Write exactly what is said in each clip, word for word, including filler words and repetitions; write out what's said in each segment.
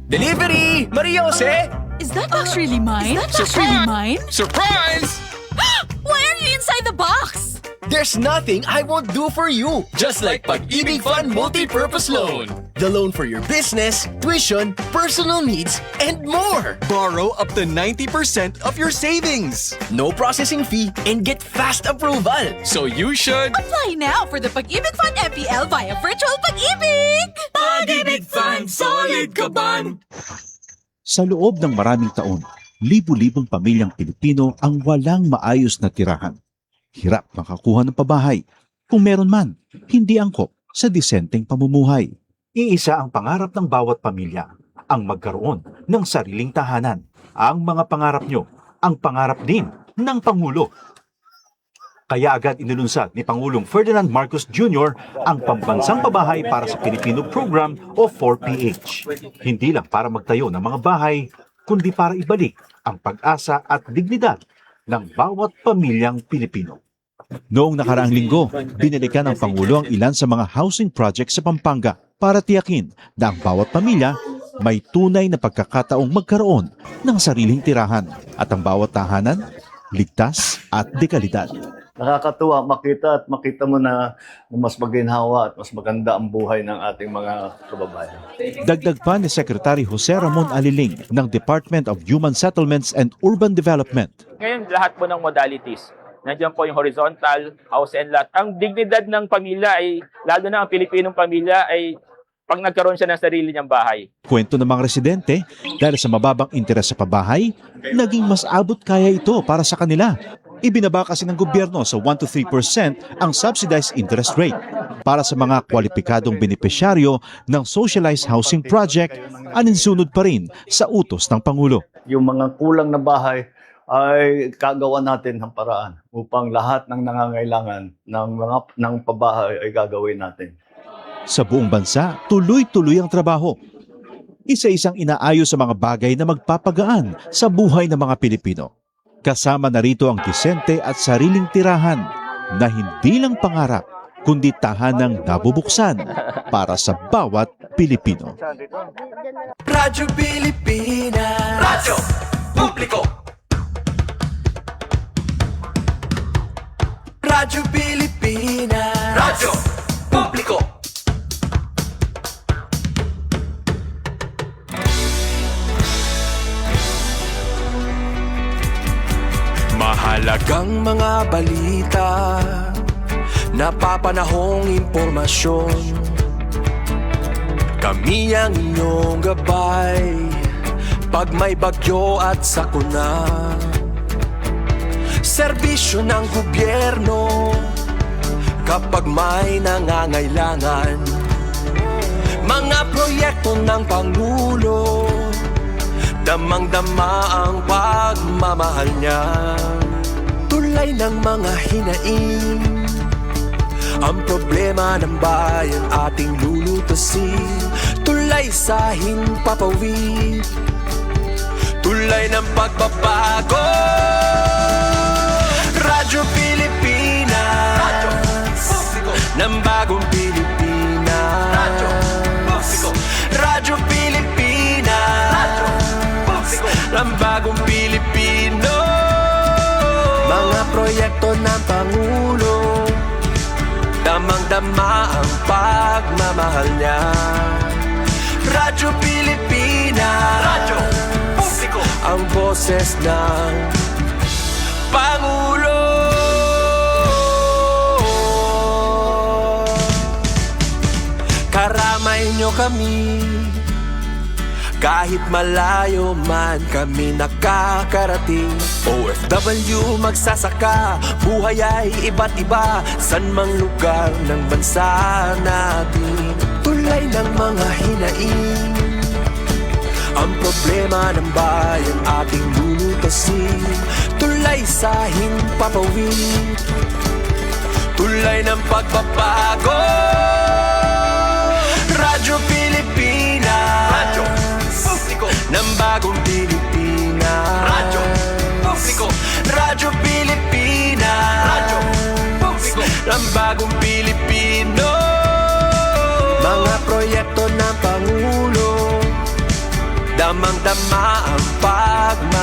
Delivery! Maria Jose! Is that box really mine? Is that box really mine? Surprise! Why are you inside the box? There's nothing I won't do for you. Just like Pag-ibig Fund Multi-Purpose Loan. The loan for your business, tuition, personal needs, and more. Borrow up to ninety percent of your savings. No processing fee and get fast approval. So you should apply now for the Pag-ibig Fund M P L via Virtual Pag-ibig! Pag-ibig Fund, solid kaban! Sa loob ng maraming taon, libu-libong pamilyang Pilipino ang walang maayos na tirahan. Hirap makakuha ng pabahay. Kung meron man, hindi angkop sa disenteng pamumuhay. Iisa ang pangarap ng bawat pamilya, ang magkaroon ng sariling tahanan. Ang mga pangarap nyo, ang pangarap din ng Pangulo. Kaya agad inulunsad ni Pangulong Ferdinand Marcos Junior ang Pambansang Pabahay para sa Pilipino Program o four P H. Hindi lang para magtayo ng mga bahay, kundi para ibalik ang pag-asa at dignidad ng bawat pamilyang Pilipino. Noong nakaraang linggo, binalikan ng Pangulo ang ilan sa mga housing project sa Pampanga para tiyakin na ang bawat pamilya may tunay na pagkakataong magkaroon ng sariling tirahan at ang bawat tahanan ligtas at dekalidad. Nakakatuwa makita at makita mo na mas maginhawa at mas maganda ang buhay ng ating mga kababayan. Dagdag pa ni Secretary Jose Ramon Aliling ng Department of Human Settlements and Urban Development. Ngayon, lahat po ng modalities, nandiyan po yung horizontal, house and lot. Ang dignidad ng pamilya ay, lalo na ang Pilipinong pamilya, ay pag nagkaroon siya ng sarili niyang bahay. Kwento ng mga residente, dahil sa mababang interes sa pabahay, naging mas abot kaya ito para sa kanila. Ibinaba kasi ng gobyerno sa one to three percent ang subsidized interest rate para sa mga kwalipikadong benepisyaryo ng socialized housing project, alinsunod pa rin sa utos ng Pangulo. Yung mga kulang na bahay ay gagawan natin ng paraan upang lahat ng nangangailangan ng mga, ng pabahay ay gagawin natin. Sa buong bansa, tuloy-tuloy ang trabaho. Isa-isang inaayos sa mga bagay na magpapagaan sa buhay ng mga Pilipino. Kasama na rito ang disente at sariling tirahan na hindi lang pangarap, kundi tahanang nabubuksan para sa bawat Pilipino. Radyo Pilipinas. Radyo Publiko. Radyo Pilipinas. Radyo Publiko. Mahalagang mga balita, napapanahong impormasyon. Kami ang inyong gabay pag may bagyo at sakuna. Serbisyo ng gobyerno kapag may nangangailangan. Mga proyekto ng Pangulo, damang-dama ang pagmamahal niya. Tulay ng mga hinaing, ang problema ng bayan ating lulutusin. Tulay sa himpapawid, tulay ng pagbabago. Radyo Pilipinas, Radyo Publiko ng Bagong Pilipinas. Radyo Publiko. Radyo Pilipinas, Radyo Publiko ng Bagong Pilipino. Mga proyekto ng Pangulo, damang-dama ang pagmamahal niya. Radyo Pilipinas, Radyo Publiko, ang boses ng Pangulo. Karamay niyo kami. Kahit malayo man kami nakakarating, O F W, magsasaka, buhay ay iba't iba, san mang lugar ng bansa natin. Tulay ng mga hinaing, ang problema ng bayan ating lulutasin. Tulay sa himpapawid, tulay ng pagbabago. Radyo Pilipinas, Radyo Publiko ng Bagong Pilipinas. Radyo Publiko, Radyo Pilipinas, Radyo Publiko ng Bagong Pilipino. Mga proyekto ng Pangulo,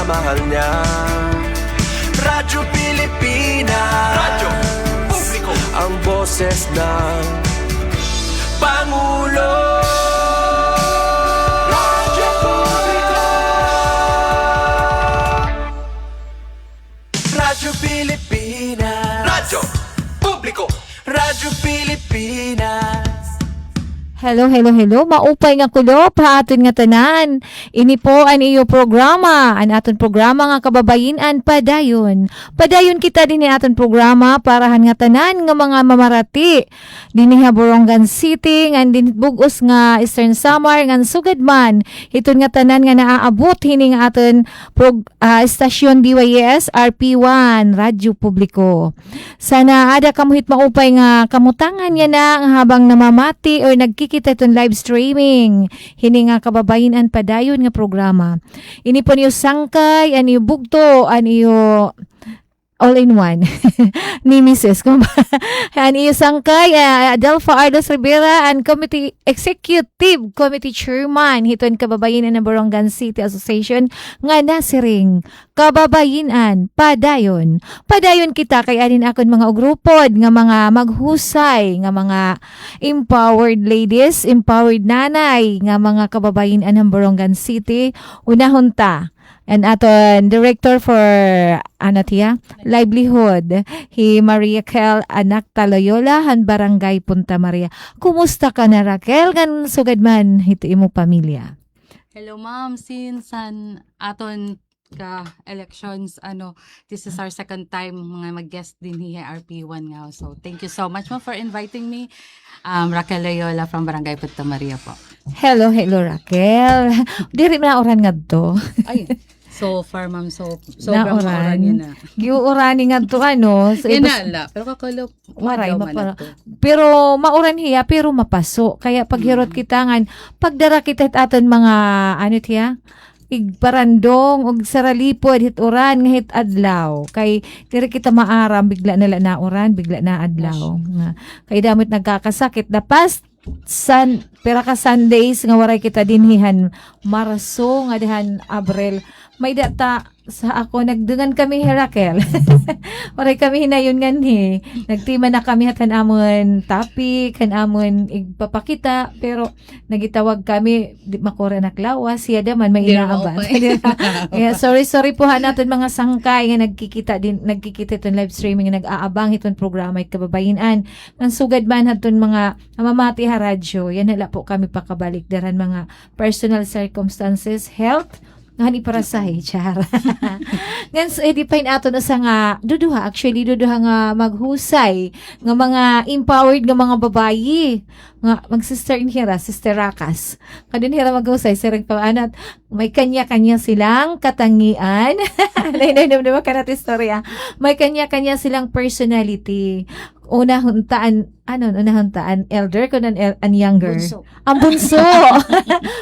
Mahal niya. Radyo Pilipinas. Radyo Publiko. Ang boses ng Pangulo. Radyo Publiko. Radyo Pilipinas. Radyo Publiko. Radyo Pilipinas. Hello, hello, hello. Maupay nga kulop ha aton ngatanan. Ini po an iyo programa, an aton programa nga Kababayin-an Padayon. Padayon kita dinhi ha aton programa para han ngatanan nga mga mamarati dinhi ha Borongan City, ngan dinhi bug-os nga Eastern Samar, ngan sugad man hiton ngatanan nga naaabot hini nga aton prog-, ah, estasyon D Y S R P one, Radyo Publiko. Sana ada kamo hit maupay nga kamutangan yana nga habang namamati or nagkikita hiton live streaming hini nga Kababayin-an Padayon nga programa. Ini po an iyo sangkay, an iyo bugto, an iyo all-in-one ni Misis. Kumba-, an iyo sangkay, ah, Adelfa Ardos Rivera, an committee, executive committee chairman hiton Kababayin-an Borongan City Association nga nasiring Kababayin-an Padayon. Padayon kita kay adi an akon mga ugrupod nga mga maghusay, nga mga empowered ladies, empowered nanay, nga mga kababayin-an han Borongan City. Unahon ta an aton director for, ano tiya, livelihood, hi Maria Kel Anacta Loyola, han Barangay Punta Maria. Kumusta ka na, Raquel? Ngan sugad man hit imo pamilya. Hello, ma'am. Since an aton ka elections, ano, this is our second time nga mag-guest dinhi ha R P one nga. So, thank you so much, ma'am, for inviting me. Um, Raquel Loyola from Barangay Punta Maria po. Hello, hello, Raquel. Diri man nauran ngadto. Ay, so far, ma'am, so, sobrang mauran yana. Giuurani ngadto, ano. So, yana la, pero kakulop, waray, mapara-, pero mauran hiya, pero mapaso. Kaya paghirot kita ngan, pagdara kita hit aton mga, ano tiya, igparandong og saralipod hit uran nga hit adlaw. Kay diri kita maaram, bigla na la nauran, bigla naadlaw. Nga, kay damo it nagkakasakit. The past Sun-, pira ka Sundays nga waray kita dinhi han Marso, nga dihan Abril. May-ada ta sa ako, nagdungan kami hi Raquel. Waray kami hinayon nganhi. Nagtima na kami hit han amon topic, han amon igpapakita, pero nagitawag kami, di makuri an ak lawas, hiya daman may inaaban. Kaya sorry, sorry po ha aton mga sangkay nga nagkikita din, nagkikita hiton live streaming, nga nag-aabang hiton programa hit Kababayin-an. Ngan sugad man hadton mga namamati ha radyo, yana la po kami pakabalik, dara han mga personal circumstances, health, ngan iparasahe, char. Ngan s-, edi pa hin aton usa nga duduha, actually, duduha nga maghusay, nga mga empowered nga mga babayi, nga mag-sister in hira, Sister Rakas. Kadin hira maghusay, siring pa anat, may kanya-kanya silang katangian. Lain-lain naman naman kanat istorya. May kanya-kanya silang personality. Unahon ta an, ano, unahon ta an elder, kun an el-, an younger. Bunso. An bunso.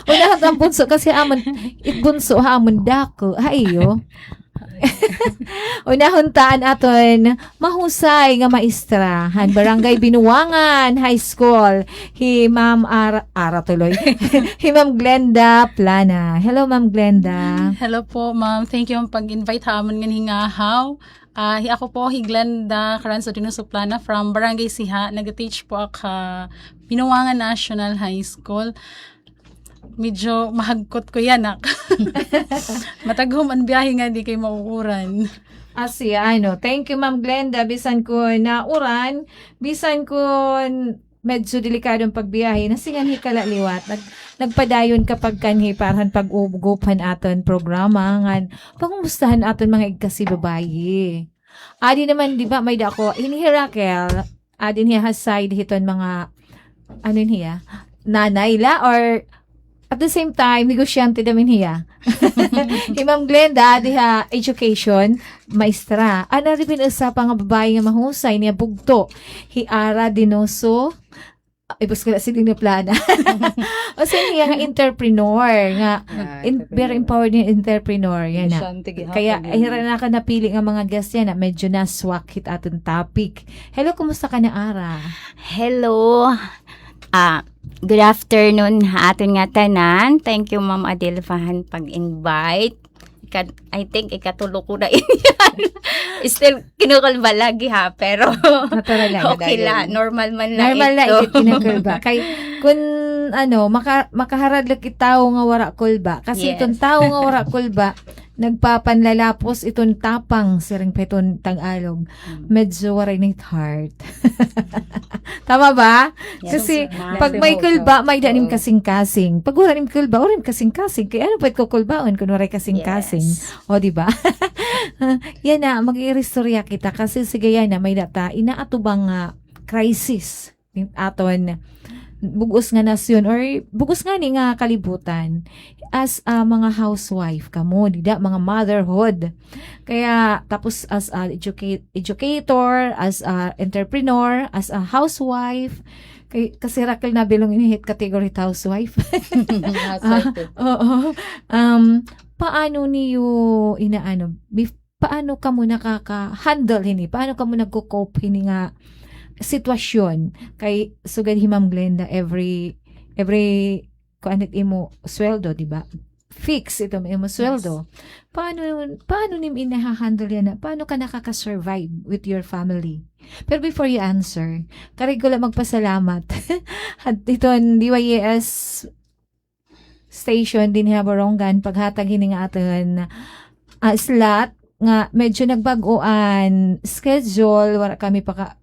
Unahon ta an bunso kasi amon, it bunso ha amon dako. Ha iyo. Unahon ta an aton mahusay nga maestra han Barangay Binuangan High School, hi Ma'am Ara, Ara tuloy. Hi Ma'am Glenda Plana. Hello, Ma'am Glenda. Hello po, ma'am. Thank you, ma'am, pag-invite ha amon ngan hingahaw. Ah, hi, ako po hi Glenda Caranzo Dinoso Plana from Barangay Siha. Nag-teach po ako ha Binuangan National High School. Medyo mahagkot ko yana. Mataghom an biyahe ngadi kay mauuran. Asi, ano, thank you, Ma'am Glenda. Bisan kon nauran, bisan kon medyo delikado an pagbiyahe, nasinganhi ka la liwat. Nag-, nagpadayon ka pagkanhi para han pag-ugop han aton programa, ngan pangumustahan aton mga igkasi babayi. Adi naman, di ba, may-ada ako, ini hi Raquel, adi niya ha side hiton mga, ano niya, nanay la, or at the same time, negosyante naman hiya. Hi Ma'am Glenda, adi ha education, maestra. Ana rin usa pa nga babayi nga mahusay niya bugto. Hi Ara Dinoso, ibus ko na siling na plana. O sa niya nga entrepreneur, nga in-, very empowered nga entrepreneur, yana. Kaya, hira na ka napili nga mga guest yana, medyo naswak hit aton topic. Hello, kumusta ka na, Ara? Hello. Ah, good afternoon ha aton nga tanan. Thank you, Ma'am Adelfa, han pag-invite. Ika-, I think ikatulo ko na ini. Still, kinukulba lagi ha, pero natural la, okay la, normal man la. Normal la ito, kinukulba. Kay, kun, ano, maka-, makaharad la it tawo nga wara kulba. Kasi iton tawo nga wara kulba, nagpapanlalapos iton tapang, siring pa iton Tagalog. Medyo waray na it heart. Tama ba? Kasi pag may kulba, may-ada nim kasingkasing. Pag wara nim kulba, wara nim kasingkasing. Kay ano pa it kukulbaon kun waray kasingkasing? O, di ba? Yana, mag-iiristorya kita. Kasi sige, yana, may-ada ta inaatubang nga crisis. Aton bug-os nga nasyon or bug-os ngani nga kalibutan. As a mga housewife kamo, dida, mga motherhood. Kaya, tapos as a educa-, educator, as a entrepreneur, as a housewife. Kay, kasi Raquel nabilong ini hit category it housewife. Housewife. Oo. Um, paano niyo inaano, bef-, paano kamo nakaka-handle hini? Paano kamo nagko-cope hini nga sitwasyon? Kay sugad hi Ma'am Glenda, every, every, kuan it imo sweldo, di ba? Fix ito imo sweldo. Paano, paano nim inaha-handle yana? Paano ka nakaka-survive with your family? Pero before you answer, karuyag ko la magpasalamat. Iton D Y A S station dinhi ha Borongan, paghatag hini nga aton, ah, slot nga medyo nagbag-o an schedule, wara kami paka-,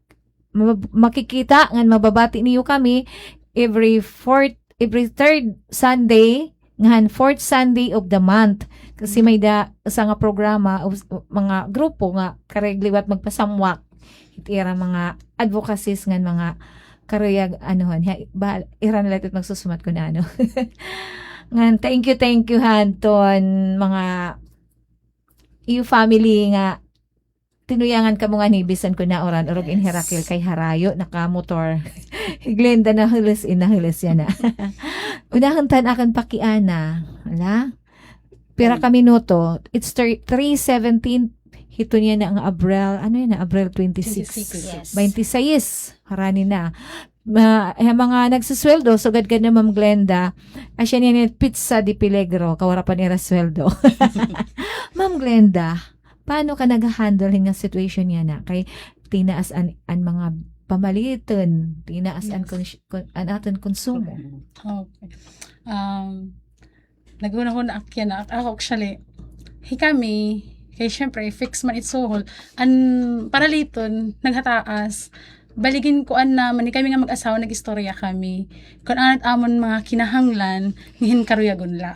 mab-, makikita ngan mababati niyo kami every fourth, every third Sunday, ngan fourth Sunday of the month. Kasi may-ada usa nga programa, us-, mga grupo nga karuyag liwat magpasamwak it ira mga advocacies ngan mga karuyag anuhon. Ha, ba, ira na la it magsusumat kun ano. Ngan, thank you, thank you, ha, iton mga iyo family nga tinuyangan kamo ngani bisan kun nauran-urog in hi Raquel kay harayo, nakamotor. Hi Glenda nahulos, in nahulos yana. Unahon ta an akon pakiana. Hala? Pira ka minuto? It's thir-, three seventeen. Hiton yana nga Abril. Ano yana? Abril twenty-six. Twenty-six. Yes. Twenty-six. Harani na. Ma-, eh, mga nagsusweldo, sugad kan Ma'am Glenda, asya niyan it petsa de peligro, kay wara pa nira sweldo. Ma'am Glenda, paano ka nag-handle hin nga situation yana? Kay tinaas an, an mga pamaliton, tinaas an kons-, kon-, an aton konsumo. Okay. Um, naghunahuna ak yana. Ako, actually, hi kami, kay syempre, fix man it suhol. An paraliton, naghataas. Bali, ginkuan naman, hi kami nga mag-asawa, nag-istorya kami. Kun ano it amon mga kinahanglan, nga hin karuyagon la.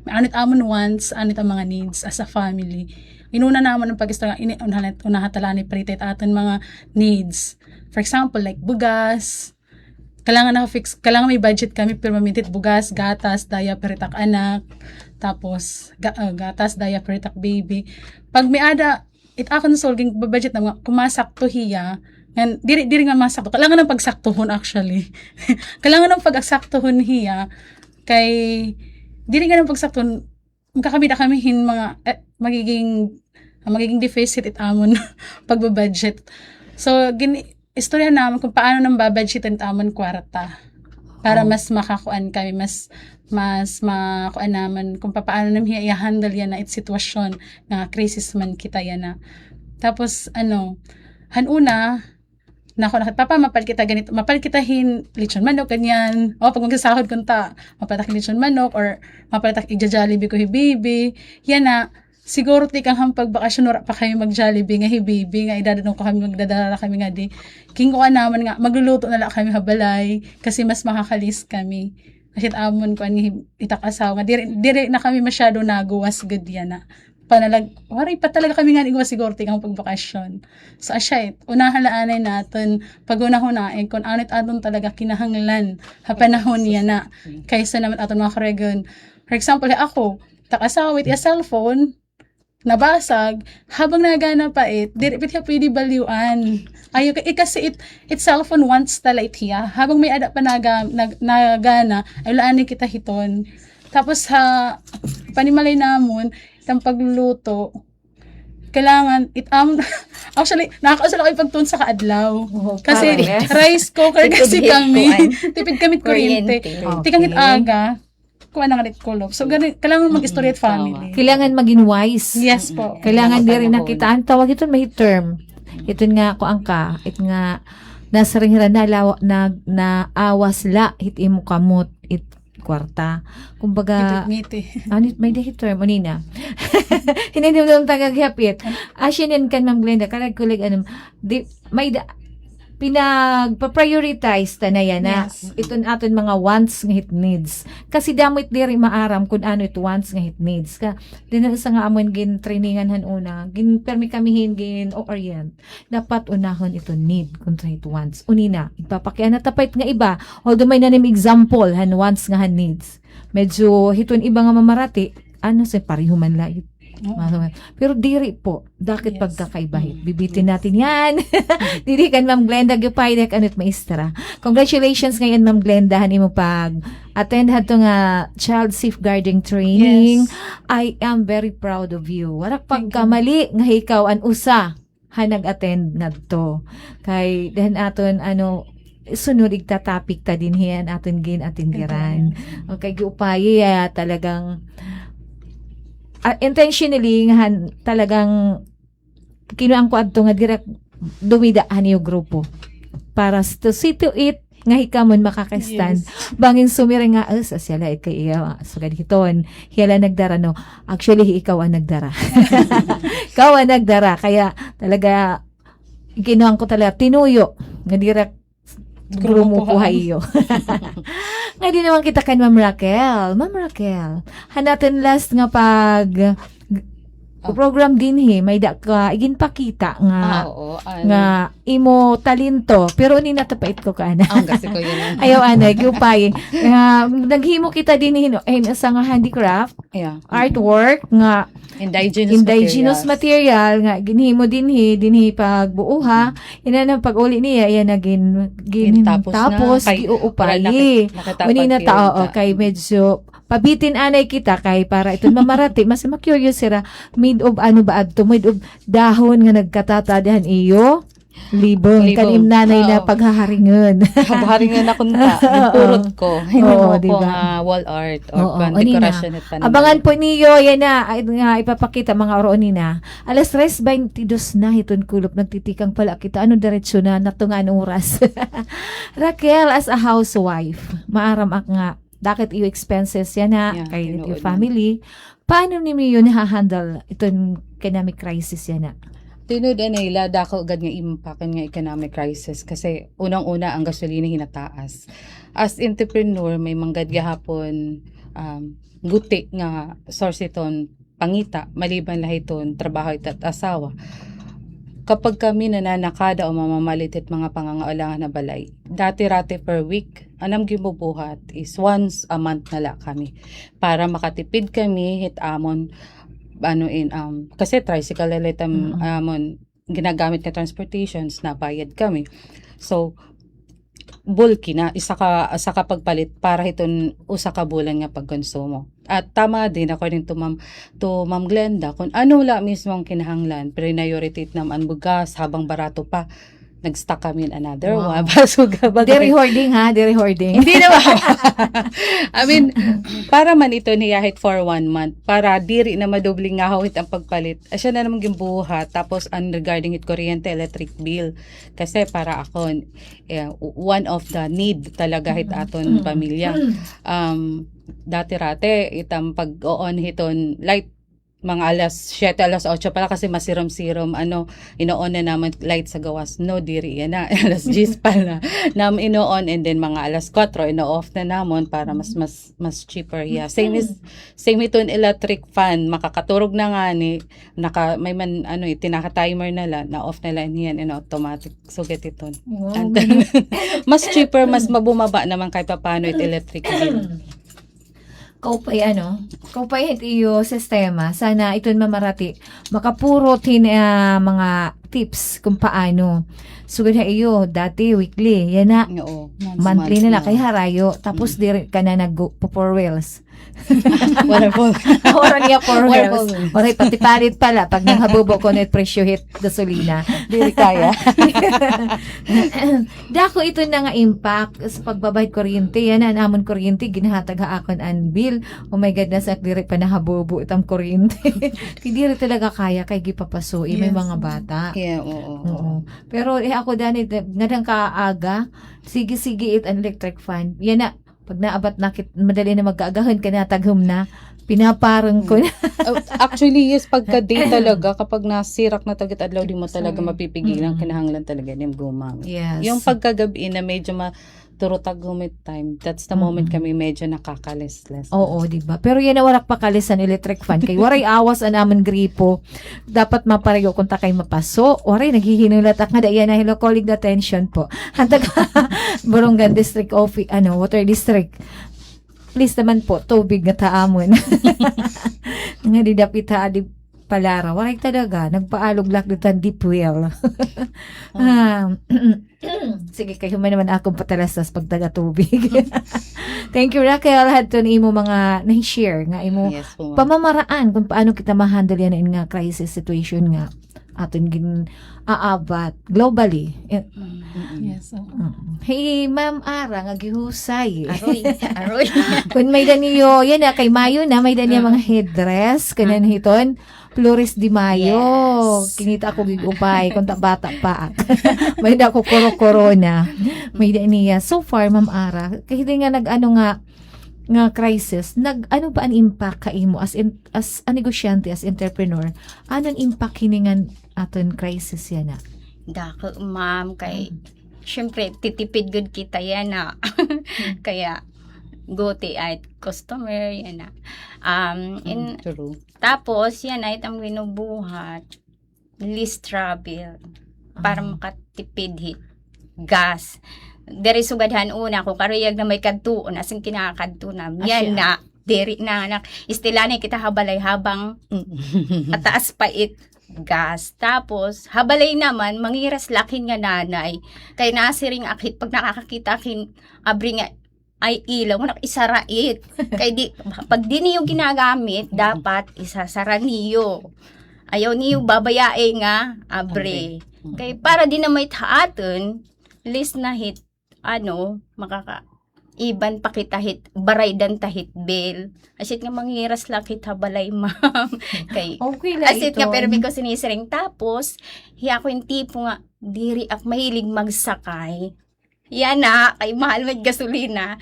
Ano it amon wants, ano it mga needs as a family. Inuna naman an pag-istorya, ini-, unaha-, unaha ta la ni priority it aton mga needs. For example, like bugas, kailangan naka-fix, kailangan may budget kami permanente it bugas, gatas, diaper it ak anak, tapos ga-, ah, gatas, diaper it ak baby. Pag may-ada, it akon suhol, ginba-budget na nga, kun masakto hiya, ngan, diri, diri nga masakto, kailangan nga pagsaktohon actually. Kailangan nga pagsaktohon hiya, kay, diri nga pagsaktohon, makakabida kami hin mga, eh, magiging, ah, magiging deficit it amon pagba-budget. So, gin-, istoryahan namon kun paano namon ba-budgetan it amon kwarta para mas makakuan kami, mas, mas makuan namon kun papaano namon hiya i-handle yana it sitwasyon nga crisis man kita yana. Tapos, ano, han una, nako, nako, "Papa, mapalit kita ganito, mapalit kita hin lechon manok," ganyan. O, pag magsasahod kunta, "Mapalit ak hin lechon manok," or, "Mapalit ak, igja-Jollibee ko hi baby." Yana, siguro tikang han pagbakasyon, wara pa kami mag-Jollibee nga hi baby, nga idadalon ko kami, magdadala kami ngadi. Ginkuan namon nga, magluluto na la kami ha balay, kasi mas makaka-less kami. Kasi it amon, kuan, nga hi-, it ak asawa nga, diri, diri na kami masyado naguwas gud yana. Panalag-, waray pa talaga kami ngani igwa siguro tikang pagbakasyon. So, asya it, unaha la anay naton paghunahunaon kun ano it aton talaga kinahanglan ha panahon yana. Kaysa naman aton mga karegon. For example, ako, it ak asawa, it iya cellphone, nabasag, habang nagana pa it, diri pa it hiya pwede balyuan. Ayaw ka, eh, kasi it, it cellphone wants ta la it hiya. Habang may-ada pa naga-, nag-, nagana, ayaw la anay kita hiton. Tapos ha panimalay namon, it am pagluluto, kailangan, it am, actually, nakakausal ako ipagtuon sa kaadlaw. Oo, kasi parang rice cooker kasi kami. Tipid kami kuryente. Tipid kami kuryente. Tikang it aga, kuan na ngani it kulop. So, gani, kailangan mag-istorya it family. Kailangan magin wise. Yes po. Kailangan diri na kita, an tawag hiton may term. Hiton nga, kuan ka, it nga, nasiring hira na lawa, na, naawas la, hit imo kamot, it kwarta. Kumbaga, ngiti-ngiti. Ano, may-ada hit term, unina. Hinanimdam ta nga gihapit. Asya niyan kan Ma'am Glenda, karag kulig, ano, di, may-ada, pinagpa-prioritize ta na yana. Yes. Iton aton mga wants nga hit needs. Kasi damo it diri maaram kun ano it wants nga hit needs. Ka, dinhi sa nga amon gintrainingan han una, gin-, permi kami hin gin-orient. Dapat unahon iton need kontra hit wants. Unina, igpapakiana ta pa it nga iba. Although may-ada nim example han wants nga han needs. Medyo hiton iba nga mamarati, ano, sa pareho man la it. Oo. Pero diri po, dakit pagkakaiba hit. Bibitin natin yan. Didi kan Ma'am Glenda, giupay dida kan it maestra. Congratulations ngay-an, Ma'am Glenda, han imo pag-attend hadto nga child safeguarding training. Yes. I am very proud of you. Waray pagkamali nga ikaw an usa han nag-attend ngadto. Kay, dahan aton, ano, sunod igta-topic ta dinhi an aton gin-attenderan. Okay, giupayi, ah, talagang, ah, intentionally, nga han, talagang, kinuan ko adto nga direk dumida han iyo grupo. Para s-, to see to it, nga hika man makaka-stand. Yes. Bangin sumiring nga, "Ay, sa siya la, kay iya, sugad hiton. Hiya la nagdara, no?" Actually, ikaw an nagdara. Ikaw an nagdara. Kaya talaga, kinuan ko talaga, tinuyo, nga direk grupo ha iyo. Nga di naman kita kan Ma'am Raquel. Ma'am Raquel, han aton last nga pag- program dinhi, may-ada ka iginpakita nga, ah, oo, nga imo talento. Pero unina ta pait ko ka ana. Ayaw ana, giupay. Nga, naghimo kita dinhi, no, hin usa nga handicraft, artwork, nga indigenous material nga ginhimo dinhi, dinhi pagbuo ha. Ina na pag-uli niya, iya na gin-, gin-, tapos, giuupay. Unina ta, oo, kay medyo pabitin anay kita kay para iton mamarati, mas ma-curious sira, made of ano ba adto, made of dahon nga nagkatata dihan iyo libong. Kanim nanay na paghaharingon. Haharingon ako nta. Purot ko. Hindi mo ko nga wall art or decoration. Abangan po niyo, yana, ay, nga ipapakita, mga oroon nina. Alas tres beintidos na hiton kulop, nagtitikang pala kita. Ano, diretso na, natunga an oras. Raquel, as a housewife, maaram ak nga dakit iyo expenses yana, kay iyo family. Paano nimo naha-handle iton economic crisis yana? Tinuod anay la, dako gad nga impact nga economic crisis kasi unang-una an gasolina hinataas. As entrepreneur, may man gad gihapon, um, guti nga source hiton pangita, maliban la hiton trabaho it asawa. Kapag kami nananakada o mamamalit hit mga pangangailangan ha balay, dati-rati per week, an am ginbubuhat is once a month na la kami para makatipid kami hit amon, ano in, um, kasi tricycle la la it am-, amon ginagamit nga transportations, nabayad kami. So, bulky na, isa ka, isa ka pagpalit para hiton usa ka bulan nga pagkonsumo. At tama din, according to Ma'am, to Ma'am Glenda, kung ano la mismo an kinahanglan, priority nam an bugas, habang barato pa, nag-stock kami in another one. Wow. Basog, basog. Diri hoarding, ha? Diri hoarding. Hindi naman. I mean, para man ito niya hit for one month, para diri na madoble ngahaw hit an pagpalit. Asya na naman ginbuhat. Tapos, an regarding hit kuryente, electric bill. Kasi para akon, eh, one of the need talaga hit aton pamilya. Um, dati-rati, it am pag-o-on hiton light, mga alas siyete, alas otso pa la kasi masirom-sirom, ano, ino-on na namon light sa gawas. No, diri yana. Alas diyes pa la nam ino-on, and then mga alas kuwatro, ino-off na namon para mas, mas, mas cheaper hiya. Same is, same hiton electric fan, makakaturog na ngani, naka, may man, ano, eh, tinaka-timer na la, na-off na la niyan, ino-automatic. Sugad hiton. Wow. Mas cheaper, mas mabumaba naman kahit papano it electric bill. Kaupay, ano? Kaupay hit iyo sistema. Sana iton mamarati. Makapurot hin, ah, mga tips kung paano. Sugad ha iyo, dati weekly, yana. Oo. Monthly na la kay harayo. Tapos diri ka na nag-four wheels. Waray niya four wheels. Waray, pati palit pala pag nanghabubo kuno it presyo hit gasolina. Diri kaya. Dako ito na nga impact sa pagbabayad kuryente. Yana an amon kuryente, ginhatag ha akon an bill. Oh my God, nasa diri pa nahabubo it am kuryente. Kay diri talaga kaya kay gipapasoi, may mga bata. Yeah, oo. Oo. Pero, eh, ako, Danny, ngadan ka aga, sige-sige it an electric fan. Yana, pag naabat na kit, madali na magkaagahon kay nataghom na, pinaparang ko na. Oh, actually, yes, pagka day talaga, kapag nasirak na it adlaw, di mo talaga mapipigilan, kinahanglan talaga nim gumamit. Yes. Yung pagkagabi na medyo ma-, turutag humit time, that's the moment kami medyo nakakalislis. Oo, di ba? Pero yana, waray ak pakalisan electric fan. Kay waray awas an amon gripo. Dapat mapareho kunta kay mapaso. Waray, naghihinulat ak ngada yana. Hello, calling the attention po. Hantag Borongan District Office, ano, Water District. Please naman po, tubig ngata amon. Nga di dapit ha, di palara. Waray talaga. Nagpaalog la ak didto han deep well. Ah, sige, kay human naman akon patalastas pagtaga tubig. Thank you, Raquel. Hadton imo mga na-share nga imo pamamaraan kung paano kita ma-handle yana nga crisis situation nga aton gin-aabat globally. Eh, yes, oo. Hey, Ma'am Ara, nga gihusay. Aroy, aroy. Kun may-ada niyo, yana, kay Mayo na, may-ada niya mga headdress, kanan hiton, Flores de Mayo. Yes. Kinita ako gig-upay, kunta bata pa. May-ada ako kuro-korona. May-ada niya. So far, Ma'am Ara, kay di nga nag-ano nga, nga crisis, nag-ano ba an impact ka imo as in, as a negosyante, as entrepreneur? Ano an impact hini ngan aton crisis yana? Dako, ma'am, kay syempre, titipid gud kita yana. Kaya, guti ay customer yana. Um, in, tapos, yana it am ginubuhat, less travel para makatipid hit gas. Diri sugad han una, kon karuyag na may kadtuon, as in kinakadto na. Yana, diri na, nak-, istilanay kita ha balay habang ataas pa it gas. Tapos, ha balay naman, mangiras la ak hin ngananay. Kay nasiring ak hit, pag nakakakita ak hin abri nga ay ilaw, nak-, isara it. Kay di, pag di niyo ginagamit, dapat isasara niyo. Ayaw niyo babayae nga abri. Kay para di na may ha aton, less na hit, ano, makaka-, iban pa kita hit, baraydan ta hit bill. As it nga mangiras la ak hit ha balay, ma'am. Kay, as it nga permi ko sinisiring. Tapos, hi ako hin tipo nga, diri ak mahilig magsakay. Yana, kay mahal man gasolina.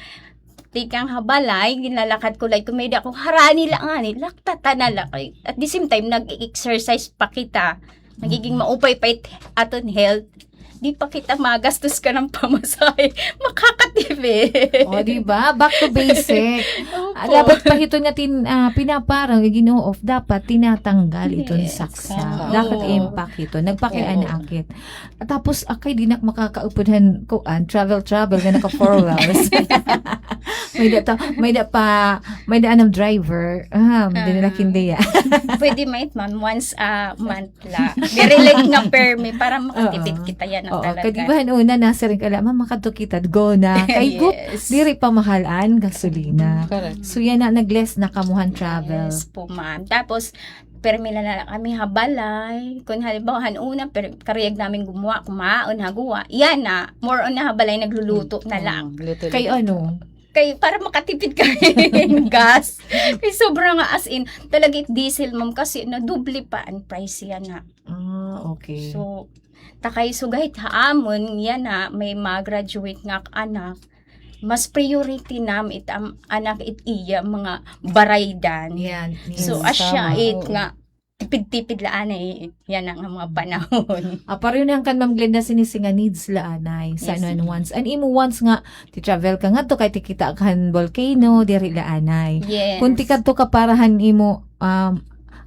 Tikang ha balay, ginlalakad ko la it, kun may-ada ako harani la ngani, laktatan na la kay. At the same time, nag-exercise pa kita. Nagiging maupay pa it aton health. Di pa kita magastos kanan pamasahe. Makakatipid. O, di ba? Back to basic. Opo. Ah, labot pa hiton nga tin-, ah, pinaparang, igin-o-off, dapat tinatanggal iton saksak. Dapat impact hiton. Nagpakiana ak hit. Tapos, akay, di na ak makakaupod han, kuan, travel, travel, nga naka four wheels. May-ada ta, may-ada pa, may-ada anam driver. Ah, di na la kindiya. Pwede, ma'am, once a month la. Diri la nga permi para makatipid kita yana talaga. Kay di ba han una, nasiring ka la, "Ma'am, makadto kita, go na." Kay go, diri pa mahal an gasolina. Correct. So, yana, nag-less na kamo han travel. Yes po, ma'am. Tapos, permi na la kami ha balay. Kun halimbawa, han una, per-, karuyag namin gumuwa, kumaon ha guwa. Yana, more on na ha balay, nagluluto na la. Kay ano? Kay para makatipid kami hin gas. Kay sobra nga, as in, talaga it diesel, ma'am, kasi nadoble pa an price yana. Ah, okay. So, ta kay sugad ha amon yana, may ma-graduate nga anak, mas priority nam it am-, anak it iya mga baraydan. Yan, yes. So, asya it nga tipid-tipid la anay yana nga mga panahon. Ah, pareho na kan Ma'am Glenda, sinisiring nga needs la anay. Yes, ano, an wants. An imo wants nga, ti-travel ka ngadto kay tikita ka han volcano, diri la anay. Yes. Kun tikadto ka para han imo, um,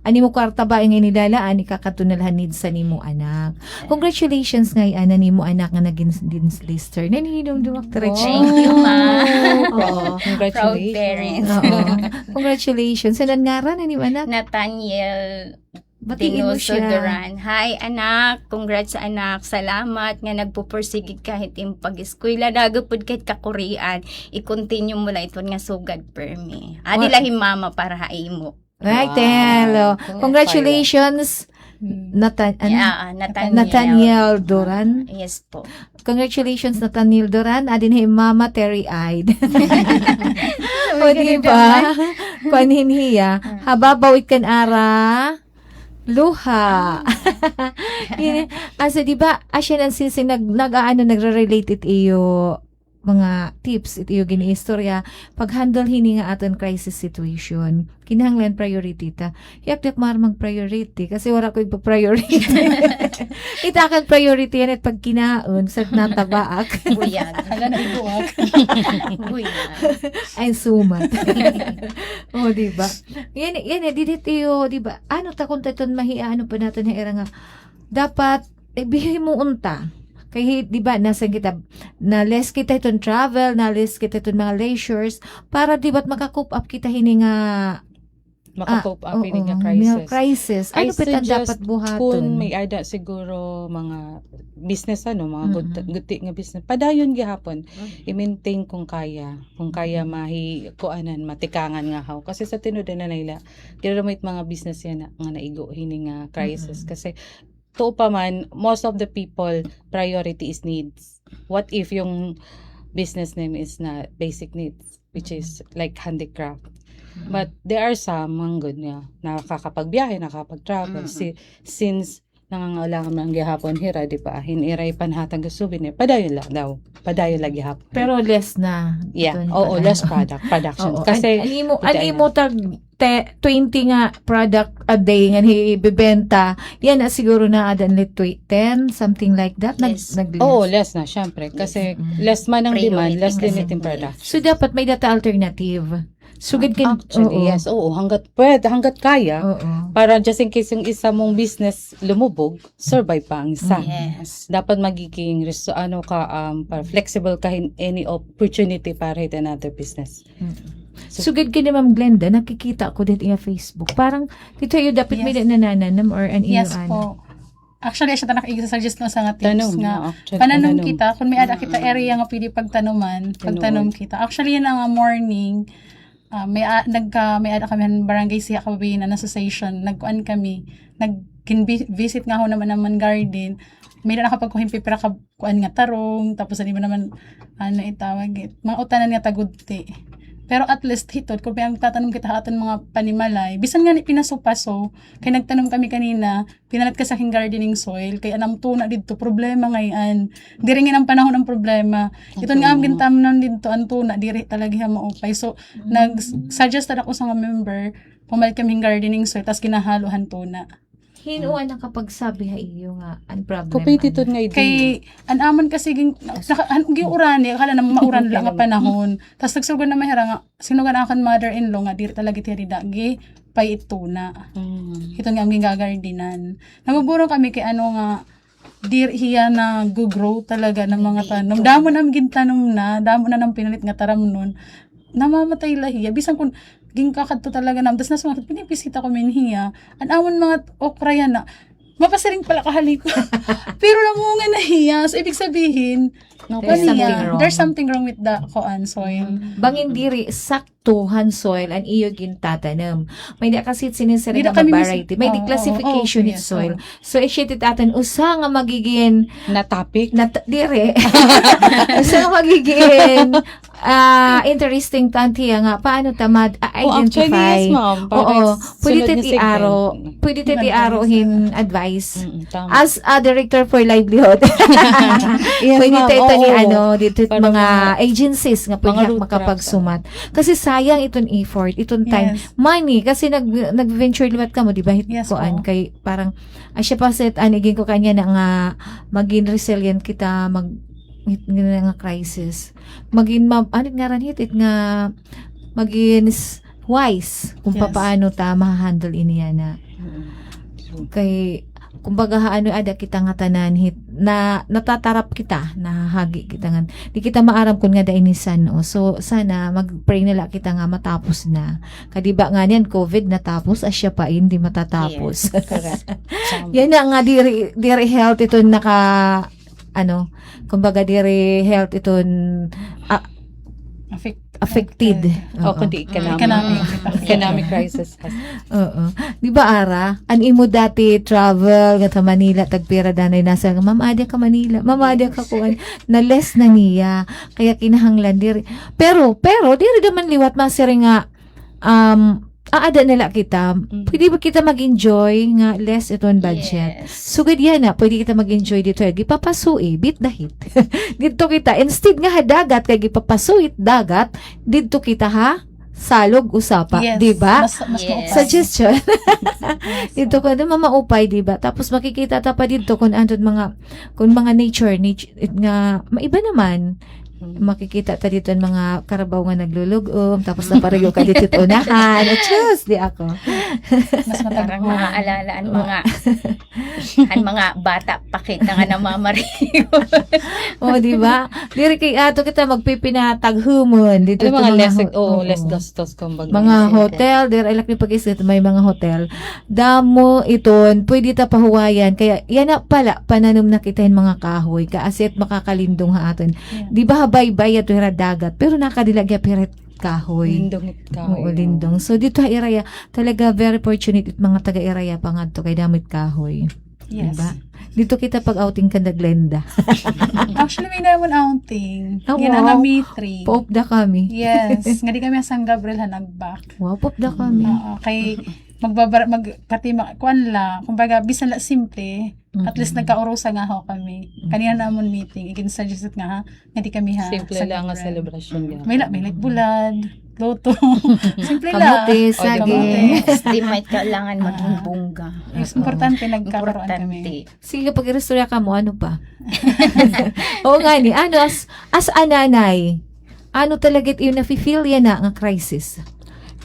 an imo kwarta ba nga inilalaan, ikakadto na la han needs han imo anak. Congratulations ngay-an han imo anak nga nagin dean's lister. Nanhihinumdom ak, Terecha. Thank you, ma'am. Oo. Congratulations. Proud parents. Oo. Congratulations. Ano an ngaran han imo anak? Nathaniel Batiin mo siya. Duran. Hi, anak. Congrats, anak. Salamat nga nagpupursige ka hit im pag-eskwela. Daghan pod ka hit kakurian. I-continue mo la iton nga sugad permi. Adi la hi mama para ha imo. Right, hello. Congratulations, Nathan-, ano? Yeah, ah, Nathaniel. Nathaniel Duran. Yes po. Congratulations, Nathaniel Duran. Adi na hi Mama teary-eyed. O, di ba? Kuan hin hiya. Hababaw it kan ara luha. Ini, asa, di ba, asya nan sisi nag-, nag-aano, nagre-relate it iyo mga tips, it iyo gin-iistorya, pag-handle hini nga aton crisis situation. Kinahanglan priority ta. Yak, di ak maaram mag-priority kasi wala ko igpa-priority. It akon priority yana it pagkinaon, sa nataba ak. Buyag. Hala, naigo ak. Buyag. Ay, sumat. O, di ba? Yana, yana, didi it iyo, di ba? Ano ta kon ta iton mahia, ano pa naton ha ira nga dapat, eh, bihimuon ta. Kay, di ba, nasa kita, na-less kita iton travel, na-less kita iton mga leisures, para, di ba, maka-cope up kita hini nga, maka-cope up hini nga crisis. Ano pa it an dapat buhaton? Kun may-ada siguro mga business, ano, mga gud-, guti nga business, padayon gihapon. I-maintain kung kaya, kung kaya mahi-, kuanan, matikangan nga haw. Kasi sa tinuod, Nanay, la, diri la it mga business yana nga naigo hini nga crisis. Kasi tuo pa man, most of the people, priority is needs. What if yung business name is na basic needs, which is like handicraft? But there are some, man gud nga, nakakapagbiyahe, nakakapag-travel. Si-, since nangangailangan man gihapon hira, di ba? Hin ira ipanhatag nga souvenir, padayon la daw. Padayon la gihapon. Pero less na. Yeah, oo, less product, production. Kasi an imo, an imo tag te-, twenty nga product a day nga ibebenta, yana siguro na adan lit twe-, ten, something like that. Nag-, nag-less. Oo, less na, syempre. Kasi less man an demand, less limit in production. So, dapat may-ada ta alternative. Sugad kin-, actually, yes. Oo, hanggat pwede, hanggat kaya. Para just in case yung isa mong business lumubog, survive pa ang isa. Dapat magiging res-, ano ka, um, para flexible ka hin any opportunity para hit another business. Sugad kini Ma'am Glenda, nakikita ko didto iya Facebook. Parang, didto iyo dapat may nanananom or an iyo, ano. Yes po. Actually, asya ta nakaigsuggest na sa nga tips nga pananom kita. Kun may-ada kita area nga pwede pagtanoman, pagtanom kita. Actually, yana nga morning, ah, may-a-, nagka-, may-ada kami han barangay siha kababayen-an association. Nagkuan kami, nag-, kin-vi-, visit nga ho naman naman garden. May-ada nakapagkuha hin pipira ka kuan nga tarong, tapos an iba naman, ano itawag it, mga utanan nga tagudti. Pero at least hiton, kun may-ada magtatanom kita ha aton mga panimalay, bisan ngani pinaso-paso, kay nagtanom kami kanina, pinalit ka sa akin gardening soil, kay an am tuna didto, problema ngay-an. Diri ngay-an an panahon an problema. Hiton nga am gintamnan didto, an tuna, diri talaga hiya maupay. So, nag-suggest ta nako sa nga member, pumalit kami hin gardening soil, tas ginahalo han tuna. Hin-o an nakapagsabi ha iyo nga an problem? Kupit iton nga idea. Kay, an amon kasi ging-, naka-, an, giuran, hala na mauran la nga panahon. Tas nagsugo naman hira nga, sinugo an akon mother-in-law nga diri talaga it hiya dida gipay-it tuna. Hiton nga am gingagardenan. Naguguran kami kay ano nga, diri hiya nag-grow talaga an mga tanom. Damo na am gintanom na, damo na an am pinalit nga taramnon. Namamatay la hiya. Bisan kun ginkakadto talaga nam, tas nasumakat, pinibisita ko man hiya. An amon mga okra yana, mapasiring pa la kahaliko. Pero namunga na hiya. So, ibig sabihin, there's something wrong with the, kuan, soil. Bangin diri sakto han soil an iyo gintatanom. May-ada kasi sinisiring nga variety. May-ada classification it soil. So, i-share it aton usa nga magigin na topic? Diri. Usa nga magigin, ah, interesting ta hiya nga paano ta ma-, ah, identify. Oo. Pwede ta it iaro, pwede ta it iaro hin advice. As a director for livelihood. Pwede ta it ani, ano, didto mga agencies nga pwede makapagsumat. Kasi sayang iton effort, iton time. Money, kasi nag-, nag-venture liwat kamo, di ba? Hit kuan, kay parang, asya pa sa it, an igin ko kaniya na nga, magin resilient kita, mag-, hit nga crisis. Magin ma-, ano it ngaran hit, it nga, magin s-, wise kung papaano ta ma-handle ini yana. Kay, kumbaga, ha, ano, ada kita nga tanan, hit-, na, natatarap kita, nahahagi kita ngan, di kita maaram kon ngada ini san-o. So, sana mag-pray na la kita nga matapos na. Kay di ba nga niyan, covid natapos, asya pa in, di matatapos. Yes, correct. Yana nga, diri, diri health iton naka, ano, kumbaga, diri health iton, ah, affected. Oo. Kundi economic. Economic. Economic crisis. Oo. Di ba, Ara? An imo dati travel, nga ta Manila, tagpira danay nasa, ma'am, adi ka Manila. Ma'am, adi ka kuan. Na-less na niya. Kaya kinahanglan, diri. Pero, pero, diri naman liwat, masiring nga, um, aada na la kita. Pwede ba kita mag-enjoy nga less iton budget? Yes. Sugad yana, pwede kita mag-enjoy dito. Gipapasui, beat the heat. Didto kita, instead nga ha dagat, kay gipapasui dagat, didto kita ha salog o sapa, di ba? Yes. Suggestion. Didto ka na mamaupay, di ba? Tapos makikita ta pa didto kon ano mga, kon mga nature, nature nga maiba naman. Makikita ta didto an mga karabaw nga naglulug-om, tapos naparigo ka didto ha unahan. Diyos, di ako. Mas matag-, parang maaalala an mga, an mga bata, pakita nga namamarigo. O, di ba? Diri kay ato kita magpipinataghumon. Didto mga less, oo, less gastos, kumbaga. Mga hotel, diri, ilak ni pag-isip, may mga hotel. Damo iton, pwede ta pahuwayan. Kaya, yana pala, pananom na kita hin mga kahoy. Kay asya it makakalindong ha aton. Yeah. Di ba, ha baybay ato hira dagat, pero nakadila gihap hira kahoy. Lindong it kahoy. Oo, lindong. So, didto ha Iraya, talaga very fortunate it mga taga Iraya pa ngadto kay damo it kahoy. Yes. Di ba? Didto kita pag-outing kanda Glenda. Actually, may naman outing. Ah, wow. Yana nga May three. Paupda kami. Yes. Ngadi kami ha San Gabriel ha Nagbak. Wow, paupda kami. Oo, kay magbabar-, mag-, kati ma-, kuan la, kumbaga, bisan la simple, at least nagkaurusa nga ho kami. Kanina namon meeting, igin-suggest nga ha, ngadi kami ha, simple la nga celebration niya. May la, may light bulad, loto. Simple la. Kamote, saging. Kamote. Di may kailangan maging bongga. Yes, importante, nagkakaroon kami. Importante. Sige, pag-iristorya ka mo, ano pa? Oo nga ni, ano, as, as a nanay, ano talaga it iyo nafi-feel yana nga crisis?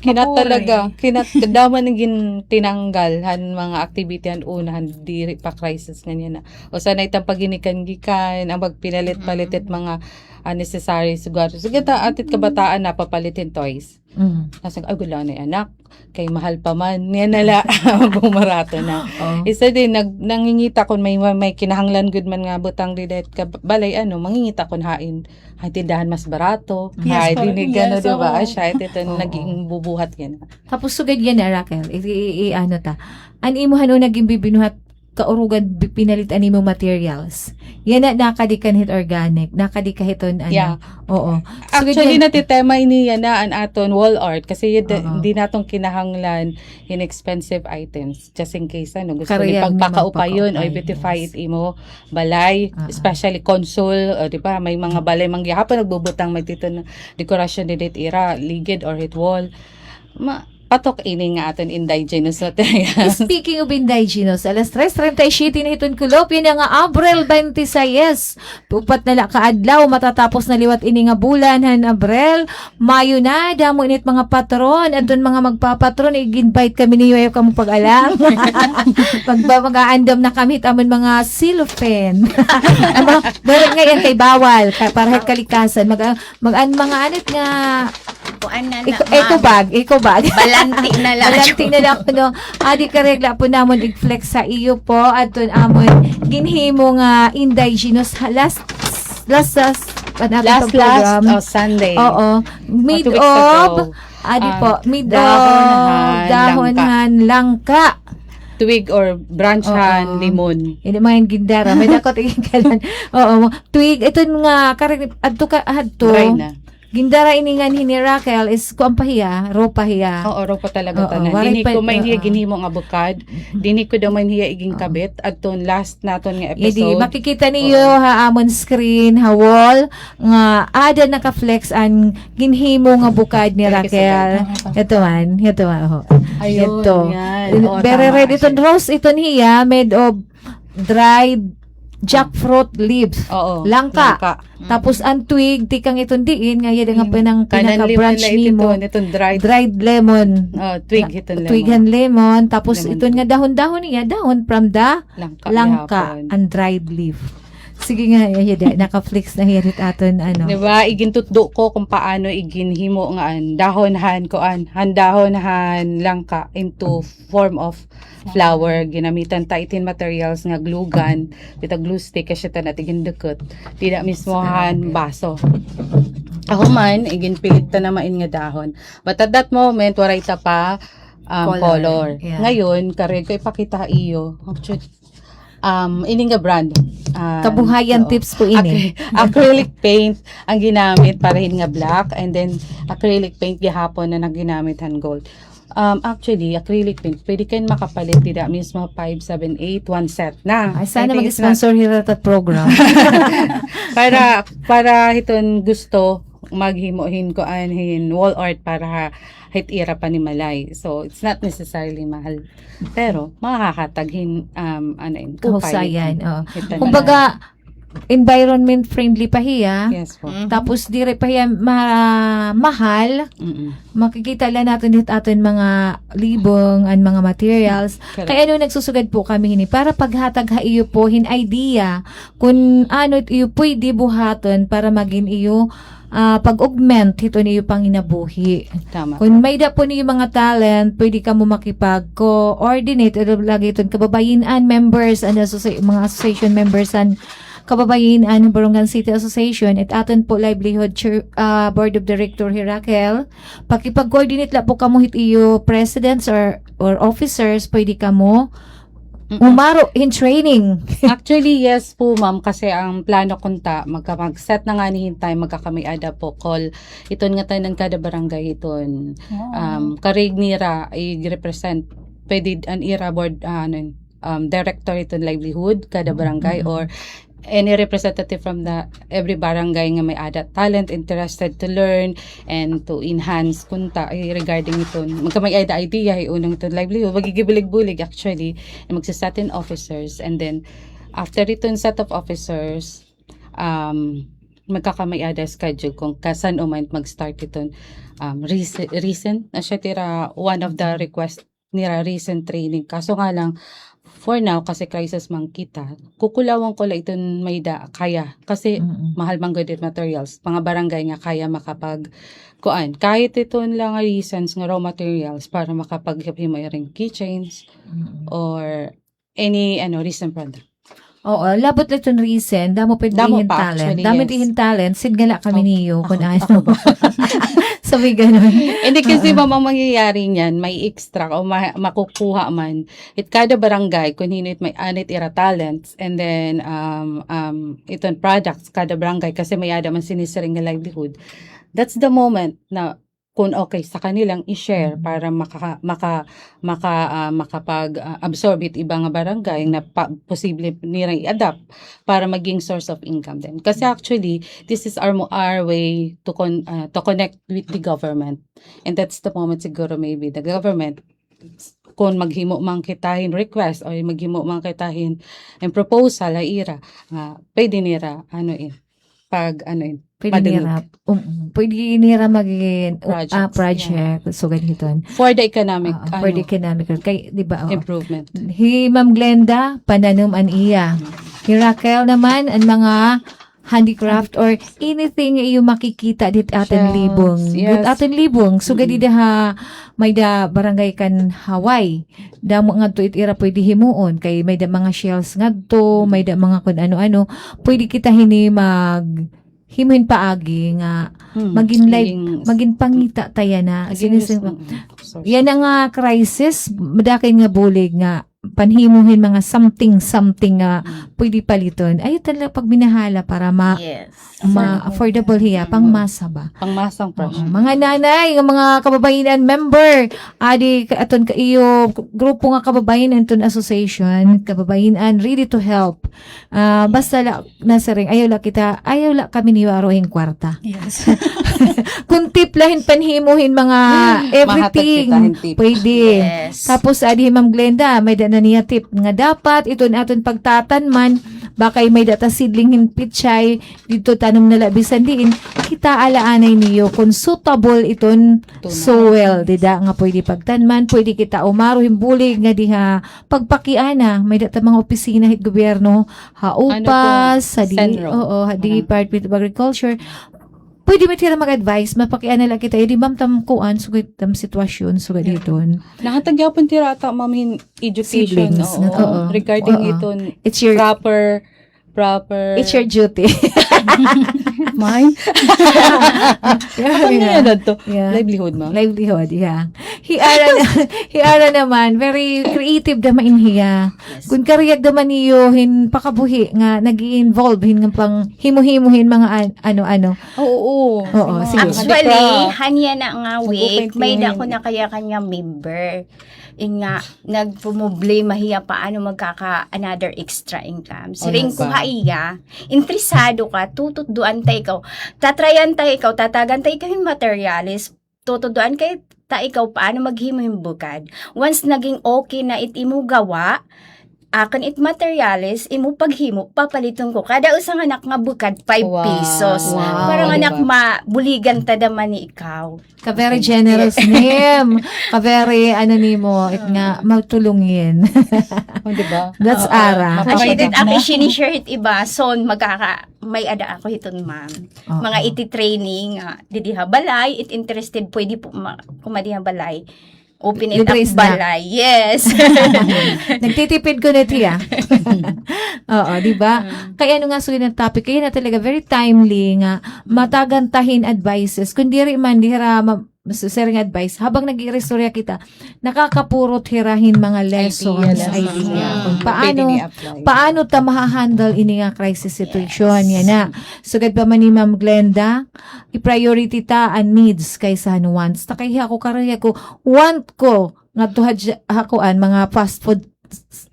Kinat talaga, kinat, damo nga gintinanggal han mga activity han una, han diri pa crisis ngan yana. Usa na it an paginikan-gikan, an magpinalit-palit it mga, ah, necessary siguro. Sige ta, ato it kabataan napapalit hin toys. Nasa, ay, gud la anay anak. Kay mahal pa man. Niyan na la, bumarato na. Isa din, nag-, nangingita kon may, may kinahanglan gud man nga butang dida it ka balay, ano, mangingita kon hain. Hay tindahan mas barato. Yes, hay dinig, ano, di ba? Asya, ito, ito naging bubuhat yana. Tapos sugad yana, Raquel, i, i, i, ano ta. An imo han una ginbibinuhat kaurugan bi-, pinalit-an nimo materials. Yana, nakadi ka hit organic, nakadi ka hiton, ano. Yeah. Oo. Actually, natitema ini yana an aton wall art kasi di naton kinahanglan hin expensive items. Just in case, ano, gusto ni pagpakaupayon o i-beautify it imo balay, especially console, o, di ba, may mga balay man gihapon nagbubutang man hito nga dekorasyon dida hit ira ligid or hit wall. Ma-, patok ini nga aton indigenous materials. Speaking of indigenous, alas tres treinta y siete na hiton kulop, yana nga Abril twenty-six. Upat na la ka adlaw, matatapos na liwat ini nga bulan han Abril. Mayo na, damo ini it mga patron, adton mga magpapatron, ig-invite kami niyo, ayaw kamo pag-alang. Magba-, mag-aandam na kami hit amon mga cellophane. Diri ngay-an kay bawal, ka-, para hit kalikasan. Mag-, Mag-an mga anit nga kuan na, eco bag, eco bag. Balanti na la. Balanti na la kuno. Adi ka regla po namon ig-flex ha iyo po adton amon ginhimo nga indigenous ha-, last, last, last, an aton program. Last, last, oh, Sunday. Oo. Made of, adi po, made of dahon han langka. Twig or branch han limon. Ini mga gindara, may dakot igkalan. Oo, twig, ito nga, karing, adto ka, adto. Dry na. Gindara ini ngan hi ni Raquel is kuan pa hiya, raw pa hiya. Oo, raw pa talaga tanan. Dinhi ko man hiya ginhimo nga bukad. Dinhi ko daw man hiya iginkabit. Adton last naton nga episode. Idi, makikita niyo ha amon screen, ha wall, nga ada naka-flex an ginhimo nga bukad ni Raquel. Ito man, ito man, ho. Ayun, ito. Very red. Iton rose, iton hiya, made of dried jackfruit leaves. Oo, langka. Langka. Mm. Tapos an twig, tikang iton diin, nga iya nga pinang-, pinaka-branch nimo. Kanan lemon la ito, iton dried. Dried lemon. Oh, twig hiton lemon. Twig han lemon. Tapos iton nga dahon-dahon niya, dahon from the langka, an dried leaf. Sige nga, iya, iya, naka-flex na hiya hit aton, ano. Di ba, igintutdo ko kung paano iginhimo nga an dahon han, kuan, han dahon han langka into form of flower. Ginamitan ta itin materials nga glue gun, kita glue stick, kay siya ta na tigindukot. Dida mismo han baso. Ako man, iginpilit ta na main nga dahon. But at that moment, waray ta pa, um, color. Color. Yeah. Ngayon, karuyag ko ipakita ha iyo. Actually, um, ini nga brand. Ah, Kabuhayan tips po ini. Acry-, acrylic paint ang ginamit para hin nga black, and then acrylic paint gihapon na nagginamit han gold. Um, actually, acrylic paint, pwede kayo makapalit dida mismo, five, seven, eight, one set na. Ay, sana mag-sponsor hira ta program. Para, para hiton gusto maghimo hin kuan hin wall art para ha, hit ira panimalay. So, it's not necessarily mahal. Pero, makahatag hin, um, ano yun, upay. Kahusayan, oo. Kumbaga, environment friendly pa hiya. Yes po. Mhm. Tapos diri pa hiya ma-, mahal. Mm-mm. Makikita la naton hit aton mga libong and mga materials. Correct. Kay ano nagsusugad po kami hini? Para paghatag ha iyo po hin idea kun ano it iyo pwede buhaton para magin iyo, ah, pag-augment hiton iyo panginabuhi. Tama. Kun may-ada po niyo mga talent, pwede kamo makipag-coordinate, lagi iton kababayin-an members, and associ-, mga association members, and kababayin-an Borongan City Association, it aton po livelihood chair, ah, board of director hi Raquel. Pakipag-coordinate la po kamo hit iyo presidents or, or officers, pwede kamo umaro hin training. Actually, yes po, ma'am, kasi ang plano kunta, magka-, mag-set na ngani hin time, magkakamay-ada po, call iton nga tanan kada barangay iton. Wow. Um, karuyag nira, i-represent, pwede an ira board, ah, ano, um, director iton livelihood, kada barangay, or any representative from the every barangay nga may-ada talent, interested to learn and to enhance kunta, eh, regarding iton. Magkamay-ada idea, eh, unang iton livelihood, magigibulig-bulig actually, eh, magsa-set hin officers, and then after iton set of officers, um, magkakamay-ada schedule kung kasan-o man mag-start iton, um, rece-, recent na siya tira one of the request nira recent training. Kaso nga lang, for now, kasi crisis man kita, kukulawan ko la iton may-ada kaya. Kasi mahal man gud it materials. Mga barangay nga kaya makapag-, kuan. Kahit iton la nga recent nga raw materials para makapaghimo iring keychains or any, ano, recent product. Oo, labot la iton recent, damo pa hin talent. Damo pa, actually, yes. Damo hin talent, sidnga la kami niyo, kun ano. Sabi ganun. Hindi kasi, ma'am, ang mangyayari niyan, may extra o ma-, makukuha man. It kada barangay, kun hin-o it may-ada it ira talents, and then, um, um, iton products, kada barangay, kasi may-ada man sinisiring nga livelihood. That's the moment na kun okay sa kanilang i-share para maka-, maka-, maka-, ah, makapag, ah, absorb it iba nga barangay na pa-, posible nira i-adapt para maging source of income din. Kasi actually, this is our mo-, our way to con-, ah, to connect with the government. And that's the moment siguro maybe the government, kun maghimo man kita hin request o maghimo man kita hin, hin proposal ha ira, ah, pwede nira, ano, eh, pag, ano, eh, pwede nira, um, pwede nira magin, ah, project. Sugad hiton. For the economic, for the economic, kay, di ba, oh. Improvement. Hi Ma'am Glenda, pananom an iya. Hi Raquel naman, an mga handicraft or anything nga iyo makikita dit aton libong. Dit aton libong. Sugad dida ha, may-ada barangay kan Hawaii. Damo ngadto it ira pwede himuon. Kay may-ada mga shells ngadto, may-ada mga kun ano-ano. Pwede kita hini mag-, himo hin paagi nga magin life, magin pangita ta yana. Yana nga crisis, madakay nga bulig nga panhimo hin mga something, something nga pwede paliton. Ayaw talaga pagminahala para ma-, ma-affordable hiya, pangmasa ba? Pangmasang presyo. Oo, mga nanay, nga mga kababayin-an member, adi ka-, aton ka iyo grupo nga kababayin-an iton association, kababayin-an ready to help. Ah, basta la nasiring, ayaw la kita, ayaw la kami niyo aruhing kwarta. Yes. Kun tip la hin panhimo hin mga everything, pwede. Yes. Tapos, adi hi Ma'am Glenda, may-ada na niya tip nga dapat, iton aton pagtatanman, Baka may data seedling hin pechay, didto tanom na la bisan diin, kitaa la anay niyo kon suitable iton soil, dida nga pwede pagtanman, pwede kita umaro hin bulig nga diha pagpakiana, may data mga opisina hit gobyerno, ha upas, ha di, oo, ha Department of Agriculture. Pwede man hira mag-advise, mapakiana la kita, eh, di ma'am, tam kuan, sugad tam sitwasyon, sugad hiton. Nahatag gihapon hira ata, ma'am, hin education, oo, regarding hiton proper, proper. It's your duty. Mine? Ako na yan, adto. Livelihood, ma'am. Livelihood, yeah. Hiara na, hiara naman, very creative naman hiya. Yes. Kun karuyag naman niyo hin pakabuhi nga nag-i-involve hin nga panghimo-himo hin mga an-, ano-ano. Oo, oo. Oo, sige. Actually, han yana nga week, may-ada ko nakayakan nga member. In nga, nagpumroblema hiya paano magkaka another extra income. Siring ko ha iya, interesado ka, tututdoan ta ikaw, tatrayan ta ikaw, tatagan ta ikaw hin materyales, tutudloan kay ta ikaw paano maghimo hin bukad. Once naging okay na it imo gawa, akon it materyales, imo paghimo, papaliton ko kada usa nga anak nga bukad, five pesos. Wow. Para nga anak mabuligan ta da man ni ikaw. Ka very generous nim. Ka very, ano nimo, it nga, matulungin. Oh, di ba? That's ara. Actually, that ako sinishare hit iba. So, magkaka-, may-ada ako hiton, ma'am. Oo. Mga iti-training, ah, didi ha balay, it interested, pwede po ma-, kumadi ha balay. Open it up balay. Yes. Nagtitipid ko na tiya. Oo, di ba? Kay ano nga, so, yun ang topic. Kaya na talaga, very timely nga, matagan ta hin advices. Kung diri man, di hira ma-, necessary nga advice. Habang nag-iiristorya kita, nakakapurot hira hin mga lessons, idea. Kung paano, paano ta maha-handle ini nga crisis situation. Yana. Sugad pa man ni Ma'am Glenda, i-priority ta an needs kaysa han wants. Ta kay ako, karuyag ko, want ko, ngadto ha, ha kuan, mga fast food,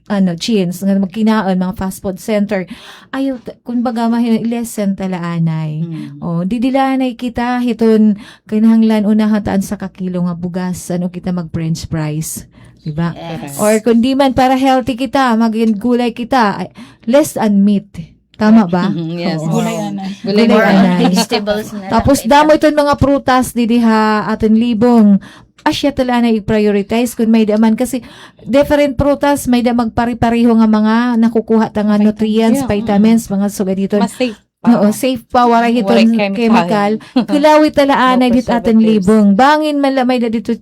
ano, chains, nga magkinaon, mga fast food center. Ayaw, kumbaga, mahina, i-lessen ta la anay. Oh, didi la anay kita, hiton, kinahanglan unahan ta an usa ka kilo nga bugas, ano kita mag-french fries. Di ba? Yes. Or kung di man, para healthy kita, maggulay kita, ay, less an meat. Tama ba? Yes. Oo. Gulay anay. Gulay anay. Vegetables na lang. Tapos damo iton mga prutas didi ha aton libong. Asya ta la anay i-prioritize kun may-ada man kasi different prutas, may-ada magpare-pareho nga mga nakukuha ta nga nutrients, vitamins, mga sugad hiton. Mas safe pa. Oo, safe pa, waray hiton chemical. Kilawit ta la anay didi ha aton libong. Bangin man la may-ada didto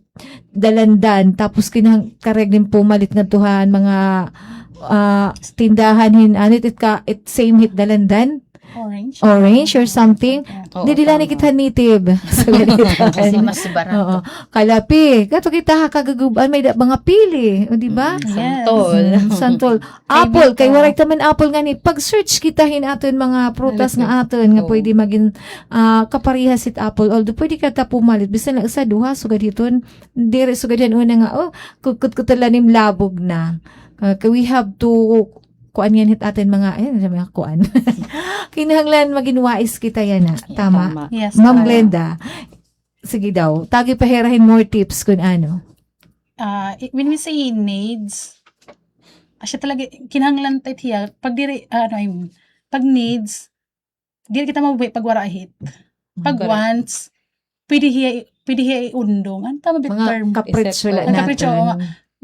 dalandan, tapos kinahang-, karuyag nim pumalit ngadto han mga, ah, tindahan hin, ano, it, it ka, it same hit dalandan? Orange. Orange or something. Oo, didi la anay kita native. Kasi mas barato. Oo. Kalapi. Kato kita ha Kagugub-an, may-ada mga pili. O, di ba? Santol. Mm, santol. Apple, kay waray ta man apple ngani. Pag-search kita hin aton mga prutas nga aton, nga pwede magin, ah, kaparehas hit apple. Although, pwede kita pumalit. Bisan la usa, duha, sugad hiton. Diri sugad han una nga, oh, kutkut ko ta la nim labog na. Ah, kay we have to, kuan yan hit aton mga, ayan, sa mga kuan. Kinahanglan magin wais kita yana. Tama. Yes, Ma'am Glenda. Sige daw, tagi pa hira hin more tips kun ano. Ah, i-, when we say needs, asya talaga, kinahanglan ta hiya, pag diri, ah, ano, I mean, pag needs, diri kita mabuhi pag wara hit. Pag wants, pwede hiya, pwede hiya iundong. Ano tama ba it term? Mga kapritsyo la naton. Kapritsyo, oo nga.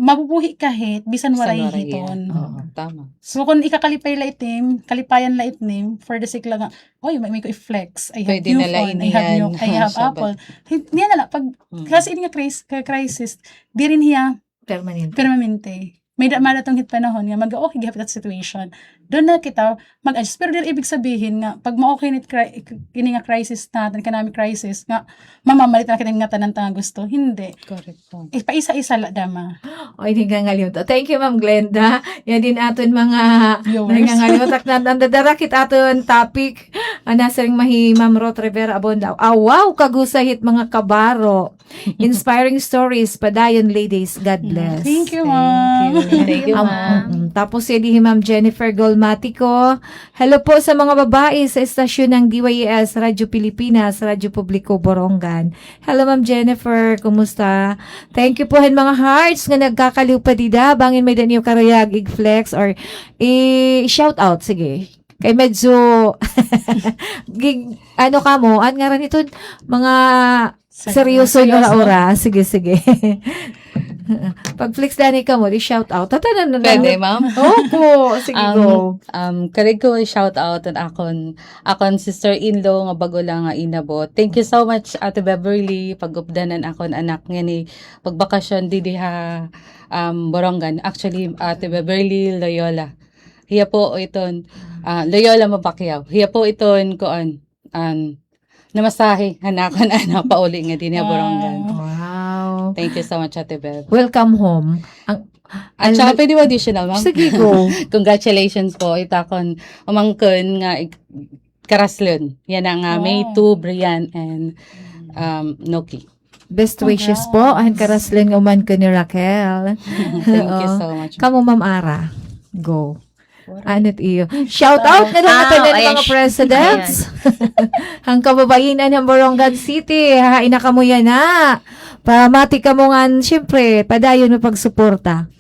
Mabubuhi ka hit, bisan waray hiton. Oo, tama. So, kung ikakalipay la it nim, kalipayan la it nim, for the sake la nga, oy, may, may ko i-flex. I have new phone, I have new, I have apple. Niyan na la, pag, kasi ini nga cris-, ka-, crisis, diri hiya permanente. Permanente. May da-, madatong hit panahon nga mag-okay gihapon it situation. Doon na kita mag-adjust. Pero diri ibig sabihin nga, pag ma-okay na it cri-, ini nga crisis naton, economic crisis, nga mamamalit na kita nga tanan ta nga gusto. Hindi. Correct. Ipaisa-isa la, dama. O, ini nga ngalimot. Thank you, Ma'am Glenda. Yan din aton mga nangangalimot. At nandadarakit aton topic. Ana siring mahi Ma'am Ruth Rivera Abonda. Ah, wow, kagusay hit mga kabaro. Inspiring stories, padayon, ladies. God bless. Thank you, ma'am. Thank you, ma'am. Tapos, si Ma'am Jennifer Golmatico. Hello po sa mga babae sa estasyon ng D Y E S, Radyo Pilipinas, Radyo Publiko, Borongan. Hello, Ma'am Jennifer. Kumusta? Thank you po han mga hearts nga nagkakaliw pa dida. Bangin may-ada niyo karuyag i-flex or i-shout out. Sige. Kay medyo, gig-, ano kamo, an ngaran ito, mga seryoso, ura-ura. Sige, sige. Pag-flex dani kamo, i-shout out. Tatanan na. Pwede, ma'am? Opo, sige, go. Um, karuyag ko i-shout out an akon, akon sister-in-law nga bag-o la nga inabot. Thank you so much, Ate Beverly, pag-updan an akon anak ngani pagbakasyon didi ha, um, Borongan. Actually, Ate Beverly Loyola. Hiya po iton, ah, Loyola Mapacquiao. Hiya po iton, kuan, an namasahe han akon anak pauli ngadi ha Borongan. Wow. Thank you so much, Ate Bev. Welcome home. At saka pwede mo additional, ma'am? Sige, go. Congratulations po. Ito akon umangkon nga ik-, karaslon. Yana nga May two, Brian and, um, Noki. Best wishes po. An karaslon nga umangkon ni Raquel. Thank you so much. Kamo, Ma'am Ara. Go. Ano it iyo? Shout out na lang natin mga presidents. An kababayin-an han Borongan City. Hain na kamo yana. Pamati kamo ngan, siyempre, padayon mo pagsuporta.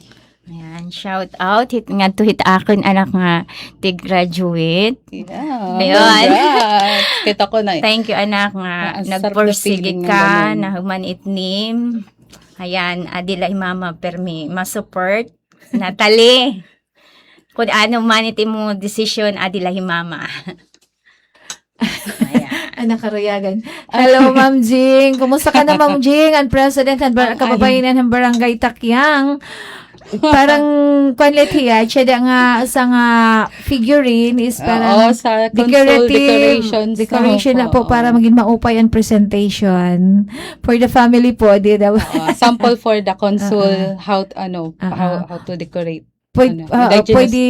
Ayan, shout out hit, ngadto hit akon anak nga tig-graduate. Yeah, congrats. Kita ko na. Thank you, anak, nga nagpursige ka, nahuman it nim. Ayan, adi la hi mama permi ma-support. Natalie, kun ano man it imo desisyon, adi la hi mama. Ayan. An nakaruyagan. Hello, Ma'am Jing. Kumusta ka na, Ma'am Jing? An president han bar-, kababayin-an han Barangay Takyang. Parang, kuan la hiya, siya da nga, sa nga figurine is parang decorative, decoration la po para magin maupay an presentation. For the family po, di daw. Oo, sample for the console, how, ano, how, how to decorate. Pwede, pwede,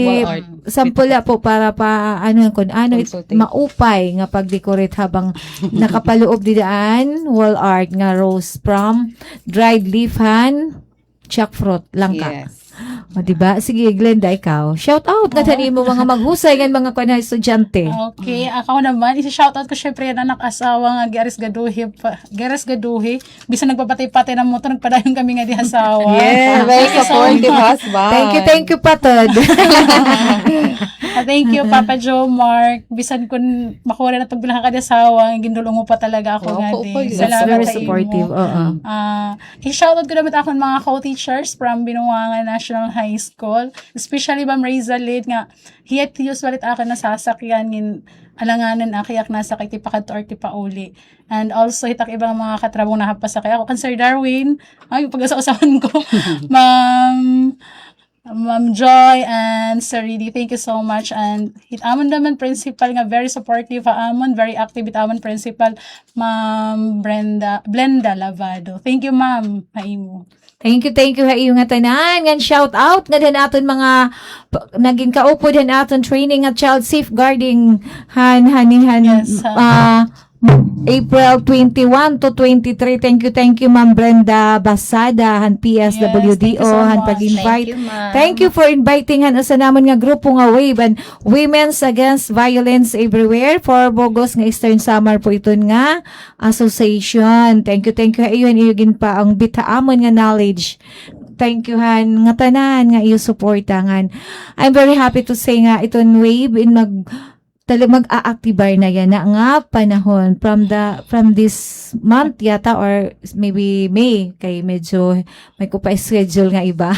sample la po para pa, ano, kun ano, maupay nga pag-decorate habang nakapaloob dida an wall art nga rose from dried leaf han jackfruit, langka. Yes. O, di ba? Sige, Glenda, ikaw. Shout out ngadto han imo mga maghusay ngan mga kuan nga estudyante. Okay, ako naman, isi-shout out ko syempre an anak asawa nga giarisgaduhi pa, giarisgaduhi. Bisan nagpapatay-patay na motor, nagpadayon kami ngadi ha asawa. Yeah, very supportive husband. Thank you, thank you, Patod. Ah, thank you, Papa Joe, Mark. Bisan kun makuri na pagbilang ka ngadi asawa, gindul-ong mo pa talaga ako ngadi. Salamat sa imo. Very supportive, oo. Ah, i-shoutout ko naman akon mga co-teachers from Binuangan National High School, especially Ma'am Razalyn nga hiya it usually it akon nasasakyan ngin alanganan aki ak nasakay tipakadto or tipauli. And also, hit ak iba nga mga katrabaho nga nahapasakay ako. Kan Sir Darwin, ay, pag-usa-usahan ko. Ma'am, Ma'am Joy and Sir Rudy, thank you so much. And hit amon naman principal nga very supportive ha amon, very active hit amon principal, Ma'am Brenda, Blenda Lavado. Thank you, ma'am, ha imo. Thank you, thank you ha iyo ngatanan. Ngan shout out ngada han aton mga p-, nagin kaupod han aton training nga child safeguarding han, han, han, ah, April twenty-one to twenty-three. Thank you, thank you, Ma'am Brenda Basada, han P S W D O, han pag-invite. Thank you for inviting han usa namon nga grupo nga WAVE, an Women's Against Violence Everywhere for Bogos nga Eastern Samar po iton nga association. Thank you, thank you ha iyo, han iyo ginpaangbit ha amon nga knowledge. Thank you han ngatanan nga iyo suporta ngan. I'm very happy to say nga iton WAVE in mag-, tala-, mag-a-activar na yana nga panahon from the, from this month yata or maybe May, kay medyo may ko pa schedule nga iba.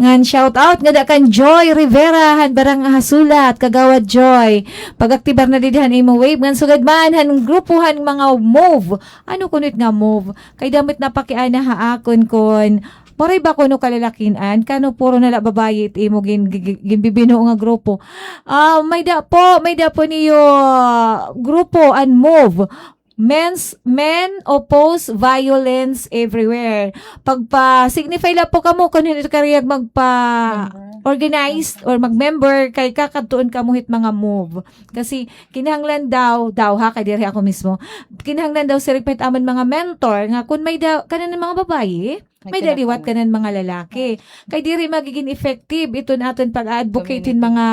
Ngan shout out ngada kan Joy Rivera han Barang Hasulat, Kagawad Joy. Pag-aktibar na didi han imo WAVE ngan sugad man han grupo han mga MOVE. Ano kuno it nga MOVE? Kay damo it napakiana ha akon kun waray ba kuno kalalakin-an, kano puro na la babayi it imo gin-, gi-, gi-, ginbibinuo nga grupo. Ah, may-ada po, may-ada po niyo, ah, grupo an MOVE. Men's, Men Oppose Violence Everywhere. Pagpa-signify la po kamo kun hin-o it karuyag magpa-organize or mag-member kay kakadtuon kamo hit mga MOVE. Kasi kinahanglan daw, daw ha, kay diri ako mismo. Kinahanglan daw sira pa hit amon mga mentor nga kun may-ada, kanan mga babayi, May-ada liwat kanan mga lalaki. Kay diri magigin effective iton aton pag-advocate hin mga,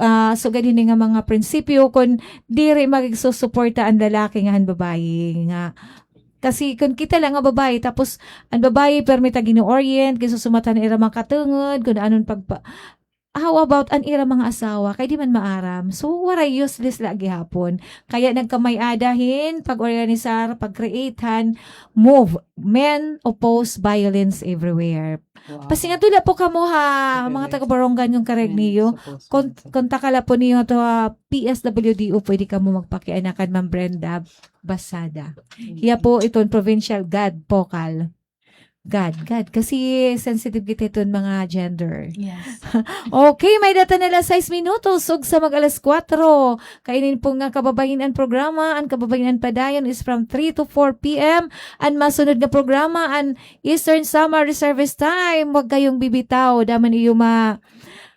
ah, sugad hini nga mga prinsipyo kon diri magigsusuporta an lalaki nga han babayi nga. Kasi kon kita la nga babayi, tapos an babayi permi ta gin-orient, ginsusumat han ira mga katungod, kon anon pagpa-, how about an ira mga asawa? Kay di man maaram. So, waray, useless la gihapon. Kaya nagkamay-ada hin pag-organisar, pag-create han MOVE, Men Oppose Violence Everywhere. Wow. Pasingadto la po kamo ha, mga taga-Borongan, kon karuyag niyo. Kon-, kontakta la po niyo to ha P S W D O, pwede kamo magpakiana kan Ma'am Brenda Basada. Hiya po iton provincial GAD focal. GAD, GAD. Kasi sensitive kita iton mga gender. Yes. Okay, may-ada ta na la sais minutos ug sa mag-alas kuwatro. Kainin po nga Kababayin-an programa, an Kababayin-an padayon is from three to four P M. An masunod nga programa, an Eastern Samar Reservist Time. Huwag kayong bibitaw. Damo niyo ma-,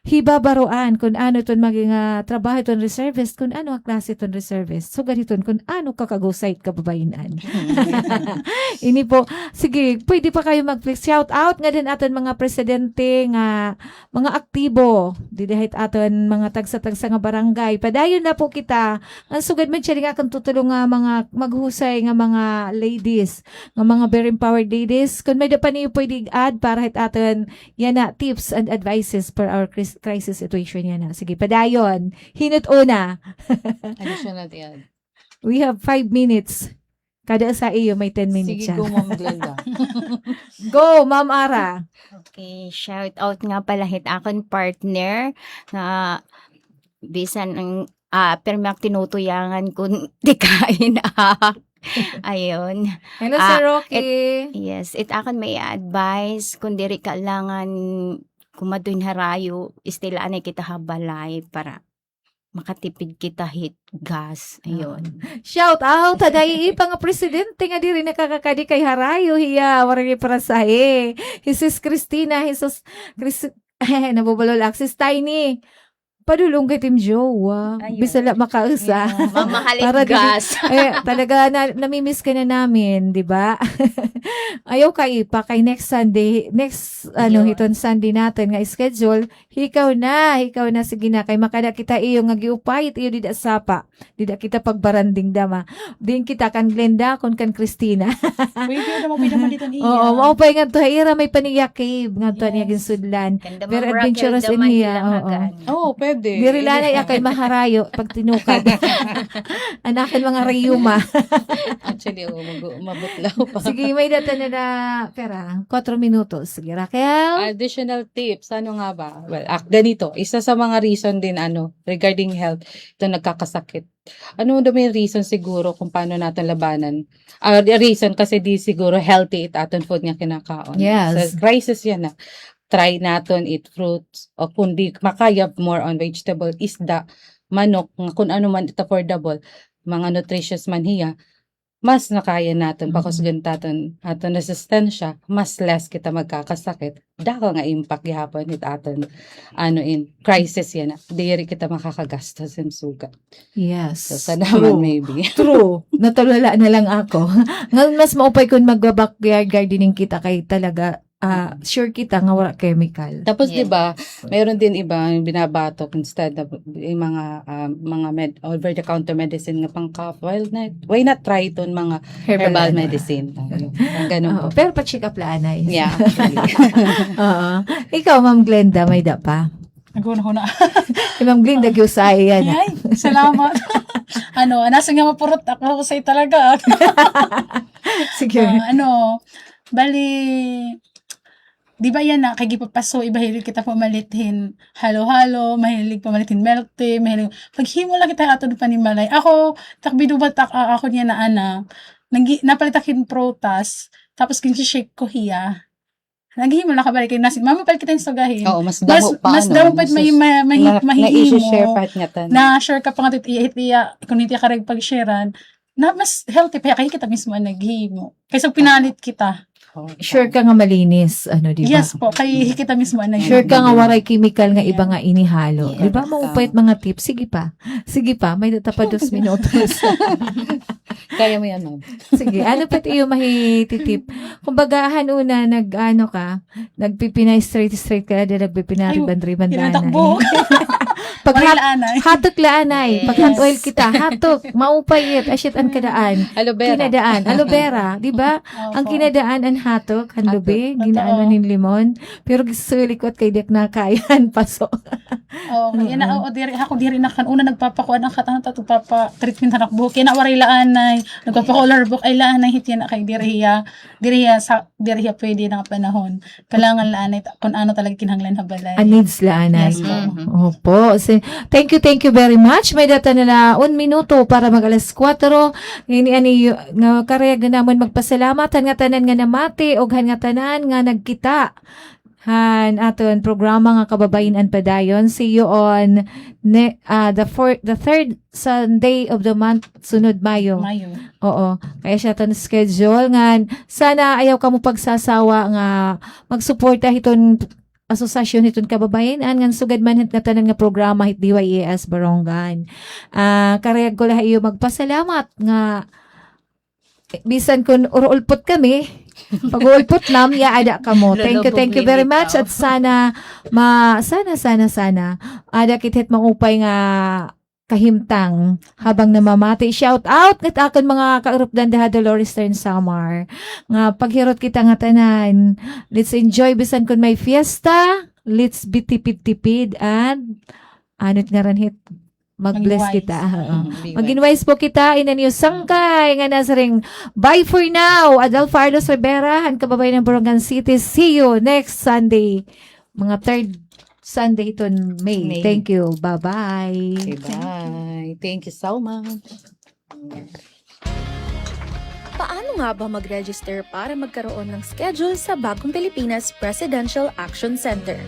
hibabaroan kon ano iton magin, ah, trabaho iton reservist, kon ano nga klase iton reservist. Sugad hiton kon ano ka kagusay it Kababayin-an. Ini po, sige, pwede pa kayo mag-please shout out ngada han aton mga presidente nga mga aktibo dida hit aton mga tagsa-tagsa nga barangay. Padayon na po kita. An sugad man siya nga akon tutulong nga mga maghusay nga mga ladies, nga mga very empowered ladies. Kon may-ada pa niyo pwede i-add para hit aton yana tips and advices for our cris-, crisis situation yana. Sige, padayon. Hin-o it una? Additional tiyan. We have five minutes. Kada usa iyo may ten minutes. Sige, siya. Go, Ma'am Glenda. Go, Ma'am Ara. Okay, shout out nga pala hit akon partner nga bisan an, ah, pirmi ak tinutuyangan kon di kain, ah. Ayun. Hello, ah, Sir Rocky. It, yes, it akon may advice, kon diri kailangan kumadto hin harayo, stay la anay kita ha balay para makatipid kita hit gas. Ayun. Ah. Shout out ha naiipa nga presidente nga diri nakakakadi kay harayo hiya, waray parasahe. Hi Sis Christina, hi Sis Chris-, nabubulol ak. Sis Tiny, padulong kay tim jowa. Ayun. Bisan la makausa. Ayun. Mamahal it gas. Para di, eh, talaga na, namimiss ka na namin, di ba? Ayaw kaipa kay next Sunday, next, ano, hiton Sunday naton nga schedule, Hikaw na, hikaw na, sige na, kay makada kita iyo nga giupay it iyo dida sapa. Dida kita pagbaranding dama. Diin kita kan Glenda, kon kan Christina. Pwede naman, pwede naman dito niya. Oo, maupay ngadto ha ira may Paniya Cave, ngadto niya ginsudlan. Very adventurous in hiya, oo. Oo, pwede. Diri la anay kay maharayo pag tinukad. An akon mga rayuma. Actually, oo, mag-, mabutlaw pa. Sige, may-ada ta na na, pera, kuwatro minutos. Sige, Raquel. Additional tips, ano nga ba? Well, ak-, ganito, isa sa mga reason din, ano, regarding health, ito nagkakasakit. Ano daw may reason siguro kung paano natin labanan? Ah, the reason kasi di siguro healthy it aton food nga kinakaon. Yes. So, crisis yana. Try naton eat fruits, o kung di makaya, more on vegetable, isda, manok, nga kung ano man it affordable, mga nutritious man hiya, mas nakaya naton pakusgon it aton, aton resistensya, mas less kita magkakasakit. Dako nga impact gihapon it aton, ano, in crisis yana. Diri kita makakagastos hin suga. Yes. So, sa naman, maybe. True. Natulala na lang ako. Nga mas maupay kun magba-backyard gardening kita kay talaga ah, sure kita nga wala chemical. Tapos, di ba, meron din iba yung binabatok instead of yung mga, ah, mga med-, over-the-counter medicine nga pang-cough. Well, na, why not try iton mga herbal medicine? Ayun. Ang ganun po. Pero pa-check up la anay. Yeah, actually. Oo. Ikaw, Ma'am Glenda, may-ada pa? Naghuna-huna. Si Ma'am Glenda, giusay yana. Ay, salamat. Ano, nasa nga mapurot ako, usay talaga. Sige. Ah, ano, bali, di ba yana, kay gipapaso, iba hilig kita pamalit hin halo-halo, mahilig pamalit hin milk tea, mahilig, paghimo la kita aton panimalay. Ako, takbido ba tak-, a-, ako niya na ana, nagi-, napalit ak hin prutas, tapos ginsi-shake ko hiya. Naghimo la ka balik kay nas-, mamapal kita hin sugahin. Oo, mas damo pa, mas ano, damo pa mas may ma-, mahi-, na-, mahihimo. Na-share pa nga tan. Na-share ka pa nga tit-, iya, iya, kung hindi ka rin pag-sharean, na mas healthy pa kay kita mismo ang naghimo. Kaysa pinalit kita. Sure ka nga malinis, ano, di ba? Yes po, kay hikita mismo, ano, sure ka nga waray chemical nga iba nga inihalo. Yes. Di ba, maupay it mga tips? Sige pa. Sige pa, may data pa dos minutos. Kaya mo yan, ma'am. Sige, ano pa it iyo mahititip? Kumbaga, han una, nag-ano ka, nagpipinay straight-straight ka, di nagpipinariban-riban, tinadakbo. Pag hot, hatok la anay. Yes. Pag hot oil kita, hatok, maupay it, asyat an kadaan. Aloe vera. Kinadaan, aloe vera, di ba? Opo. An kinadaan an hatok, han lubi, ginaanon hin limon. Pero gisulikwat kay di ak nakaya an paso. Oo, yana, oo, diri, ako diri na kan una nagpapakuan an katan, nagpapa-treatment han ak buhok. Yana waray la anay, nagpapa-color buhok, ay la anay, hit yana kay diri hiya, diri hiya sa, diri hiya pwede nga panahon. Kailangan la anay, kun ano talaga kinahanglan ha balay. An needs la anay. Yes po. Opo. Thank you, thank you very much. May data na la un minuto para mag alas kuwatro. Ngani, ani, nga karuyag na namon magpasalamat han ngatanan nga namati ug han ngatanan nga nagkita han aton programa nga Kababayen-an Padayon. See you on ne-, ah, the four-, the third Sunday of the month, sunod Mayo. Mayo. Oo. Kay asya aton schedule ngan sana ayaw kamo pagsasawa nga magsuporta hiton asosasyon hiton kababayen-an ngan sugad man hit ngatanan nga programa hit D Y A S Borongan. Ah, karuyag ko la ha iyo magpasalamat nga bisan kun uruulpot kami, pag-uulpot nam, yaada kamo. Thank you, thank you very much. At sana, ma-, sana, sana, sana, ada kita hit maupay nga kahimtang habang namamati. Shout out nit akon mga kaurupdan diha Dolores Stern Samar. Nga paghirot kita ngatanan. Let's enjoy bisan kun may fiesta. Let's be tipid-tipid and ano it ngaran hit? Mag-bless kita. Magin wise po kita. Inan iyo sangkay nga nasiring. Bye for now. Adelfa Arlos Rivera, han kababayen-an Borongan City. See you next Sunday. Mga third Sunday hiton May. Thank you. Bye-bye. Bye. Thank you so much. Paano nga ba mag-register para magkaroon ng schedule sa Bagong Pilipinas Presidential Action Center?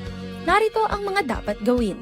Narito ang mga dapat gawin.